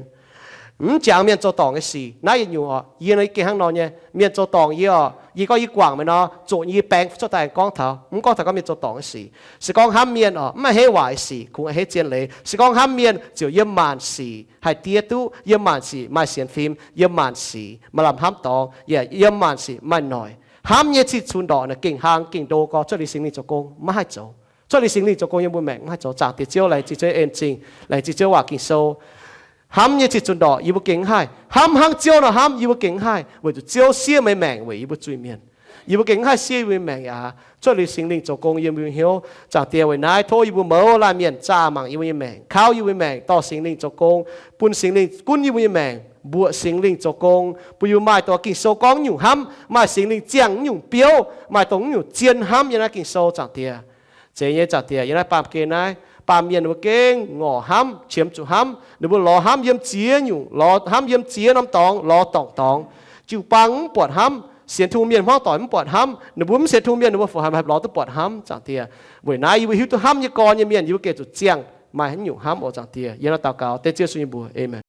Mv jangx mienh zoux dorngc nyei sic. Naaiv yietc nyungc oc, yie nor yie gengh hnangv nor nyei. Mienh zoux dorngc yie oc, yie gorngv yie guangc meih nor, zoqc nyei yie baeng cuotv daaih gorngv taux, mv gorngv taux gorngv mienh zoux dorngc nyei sic. Se gorngv hnamv mienh oc, mv maaih heiv waac nyei sic, kungx a'hneiv zien leiz. Se gorngv hnamv mienh ziouc yiem maanc sic haih diev duqv, yiem maanc sic maaih sienx fim, yiem maanc sic maaih lamh hnamv dorngx, yaac yiem maanc sic maaih noic. Hnamv nyei cih cunx ndorqc naaic gengh hlang gengh ndo gorx, cuotv liuz Singx Lingh zoux gong maiv haih zoux. Cuotv liuz Singx Lingh zoux gong yie mbuo maengc mv haih zoux. Zaangc Diex Ziouv, laengz zingh Ziouv en zingh, laengz zingh Ziouv waac Ging-Sou. Hnamv nyei cih cunx ndorqc yie mbuo gengh mv haih. Hnamv hnangv Ziouv nor hnamv yie mbuo gengh mv haih, weic zuqc Ziouv siev meih maengc weic yie mbuo zuiz-mienh. Yie mbuo gengh mv haih siev yie mbuo maengc aqv. Cuotv liuz Singx Lingh zoux gong yiem yie mbuo hnyouv. Zaangc Diex, weic naaiv tov yie mbuo mouz laanh mienh zaah mangc yie mbuo nyei maengc, kauv yie mbuo nyei maengc dorh Singx Lingh zoux gong, bun Singx Lingh gunv yie mbuo nyei maengc, mbuoqc Singx Lingh zoux gong, bun yie mbuo maaih dongh Ging-Sou gorngv nyungc hnamv, maaih Singx Lingh ziangh nyungc biouv, maaih dongh nyungc zien hnamv yiem naaiv Ging-Sou. Zaangc Diex, zeiz nyei Zaangc Diex, yiem naaiv baamh gen naaiv, baamh mienh ninh mbuo gengh ngorc hnamv, qiemx zuqc hnamv, ninh mbuo lorz hnamv yiem ziex nyungc, lorz hnamv yiem ziex norm dorngx, lorz dorngc dorngx. Jiu-baang mv buatc hnamv, sienx Tin-Hungh mienh hmuangv doic mv buatc hnamv, ninh mbuo mv sienx Tin-Hungh mienh ninh mbuo fungc haih lorz duqv buatc hnamv, Zaangc Diex. Weic naaiv yie mbuo hiuv duqv hnamv nyei gorn nyei mienh yie mbuo gengh zuqc ziangh maaih haaix nyungc hnamv oc, Zaangc Diex. Yie naaiv daux gaux dengv Ziouv Yesu nyei mbuox, aamen.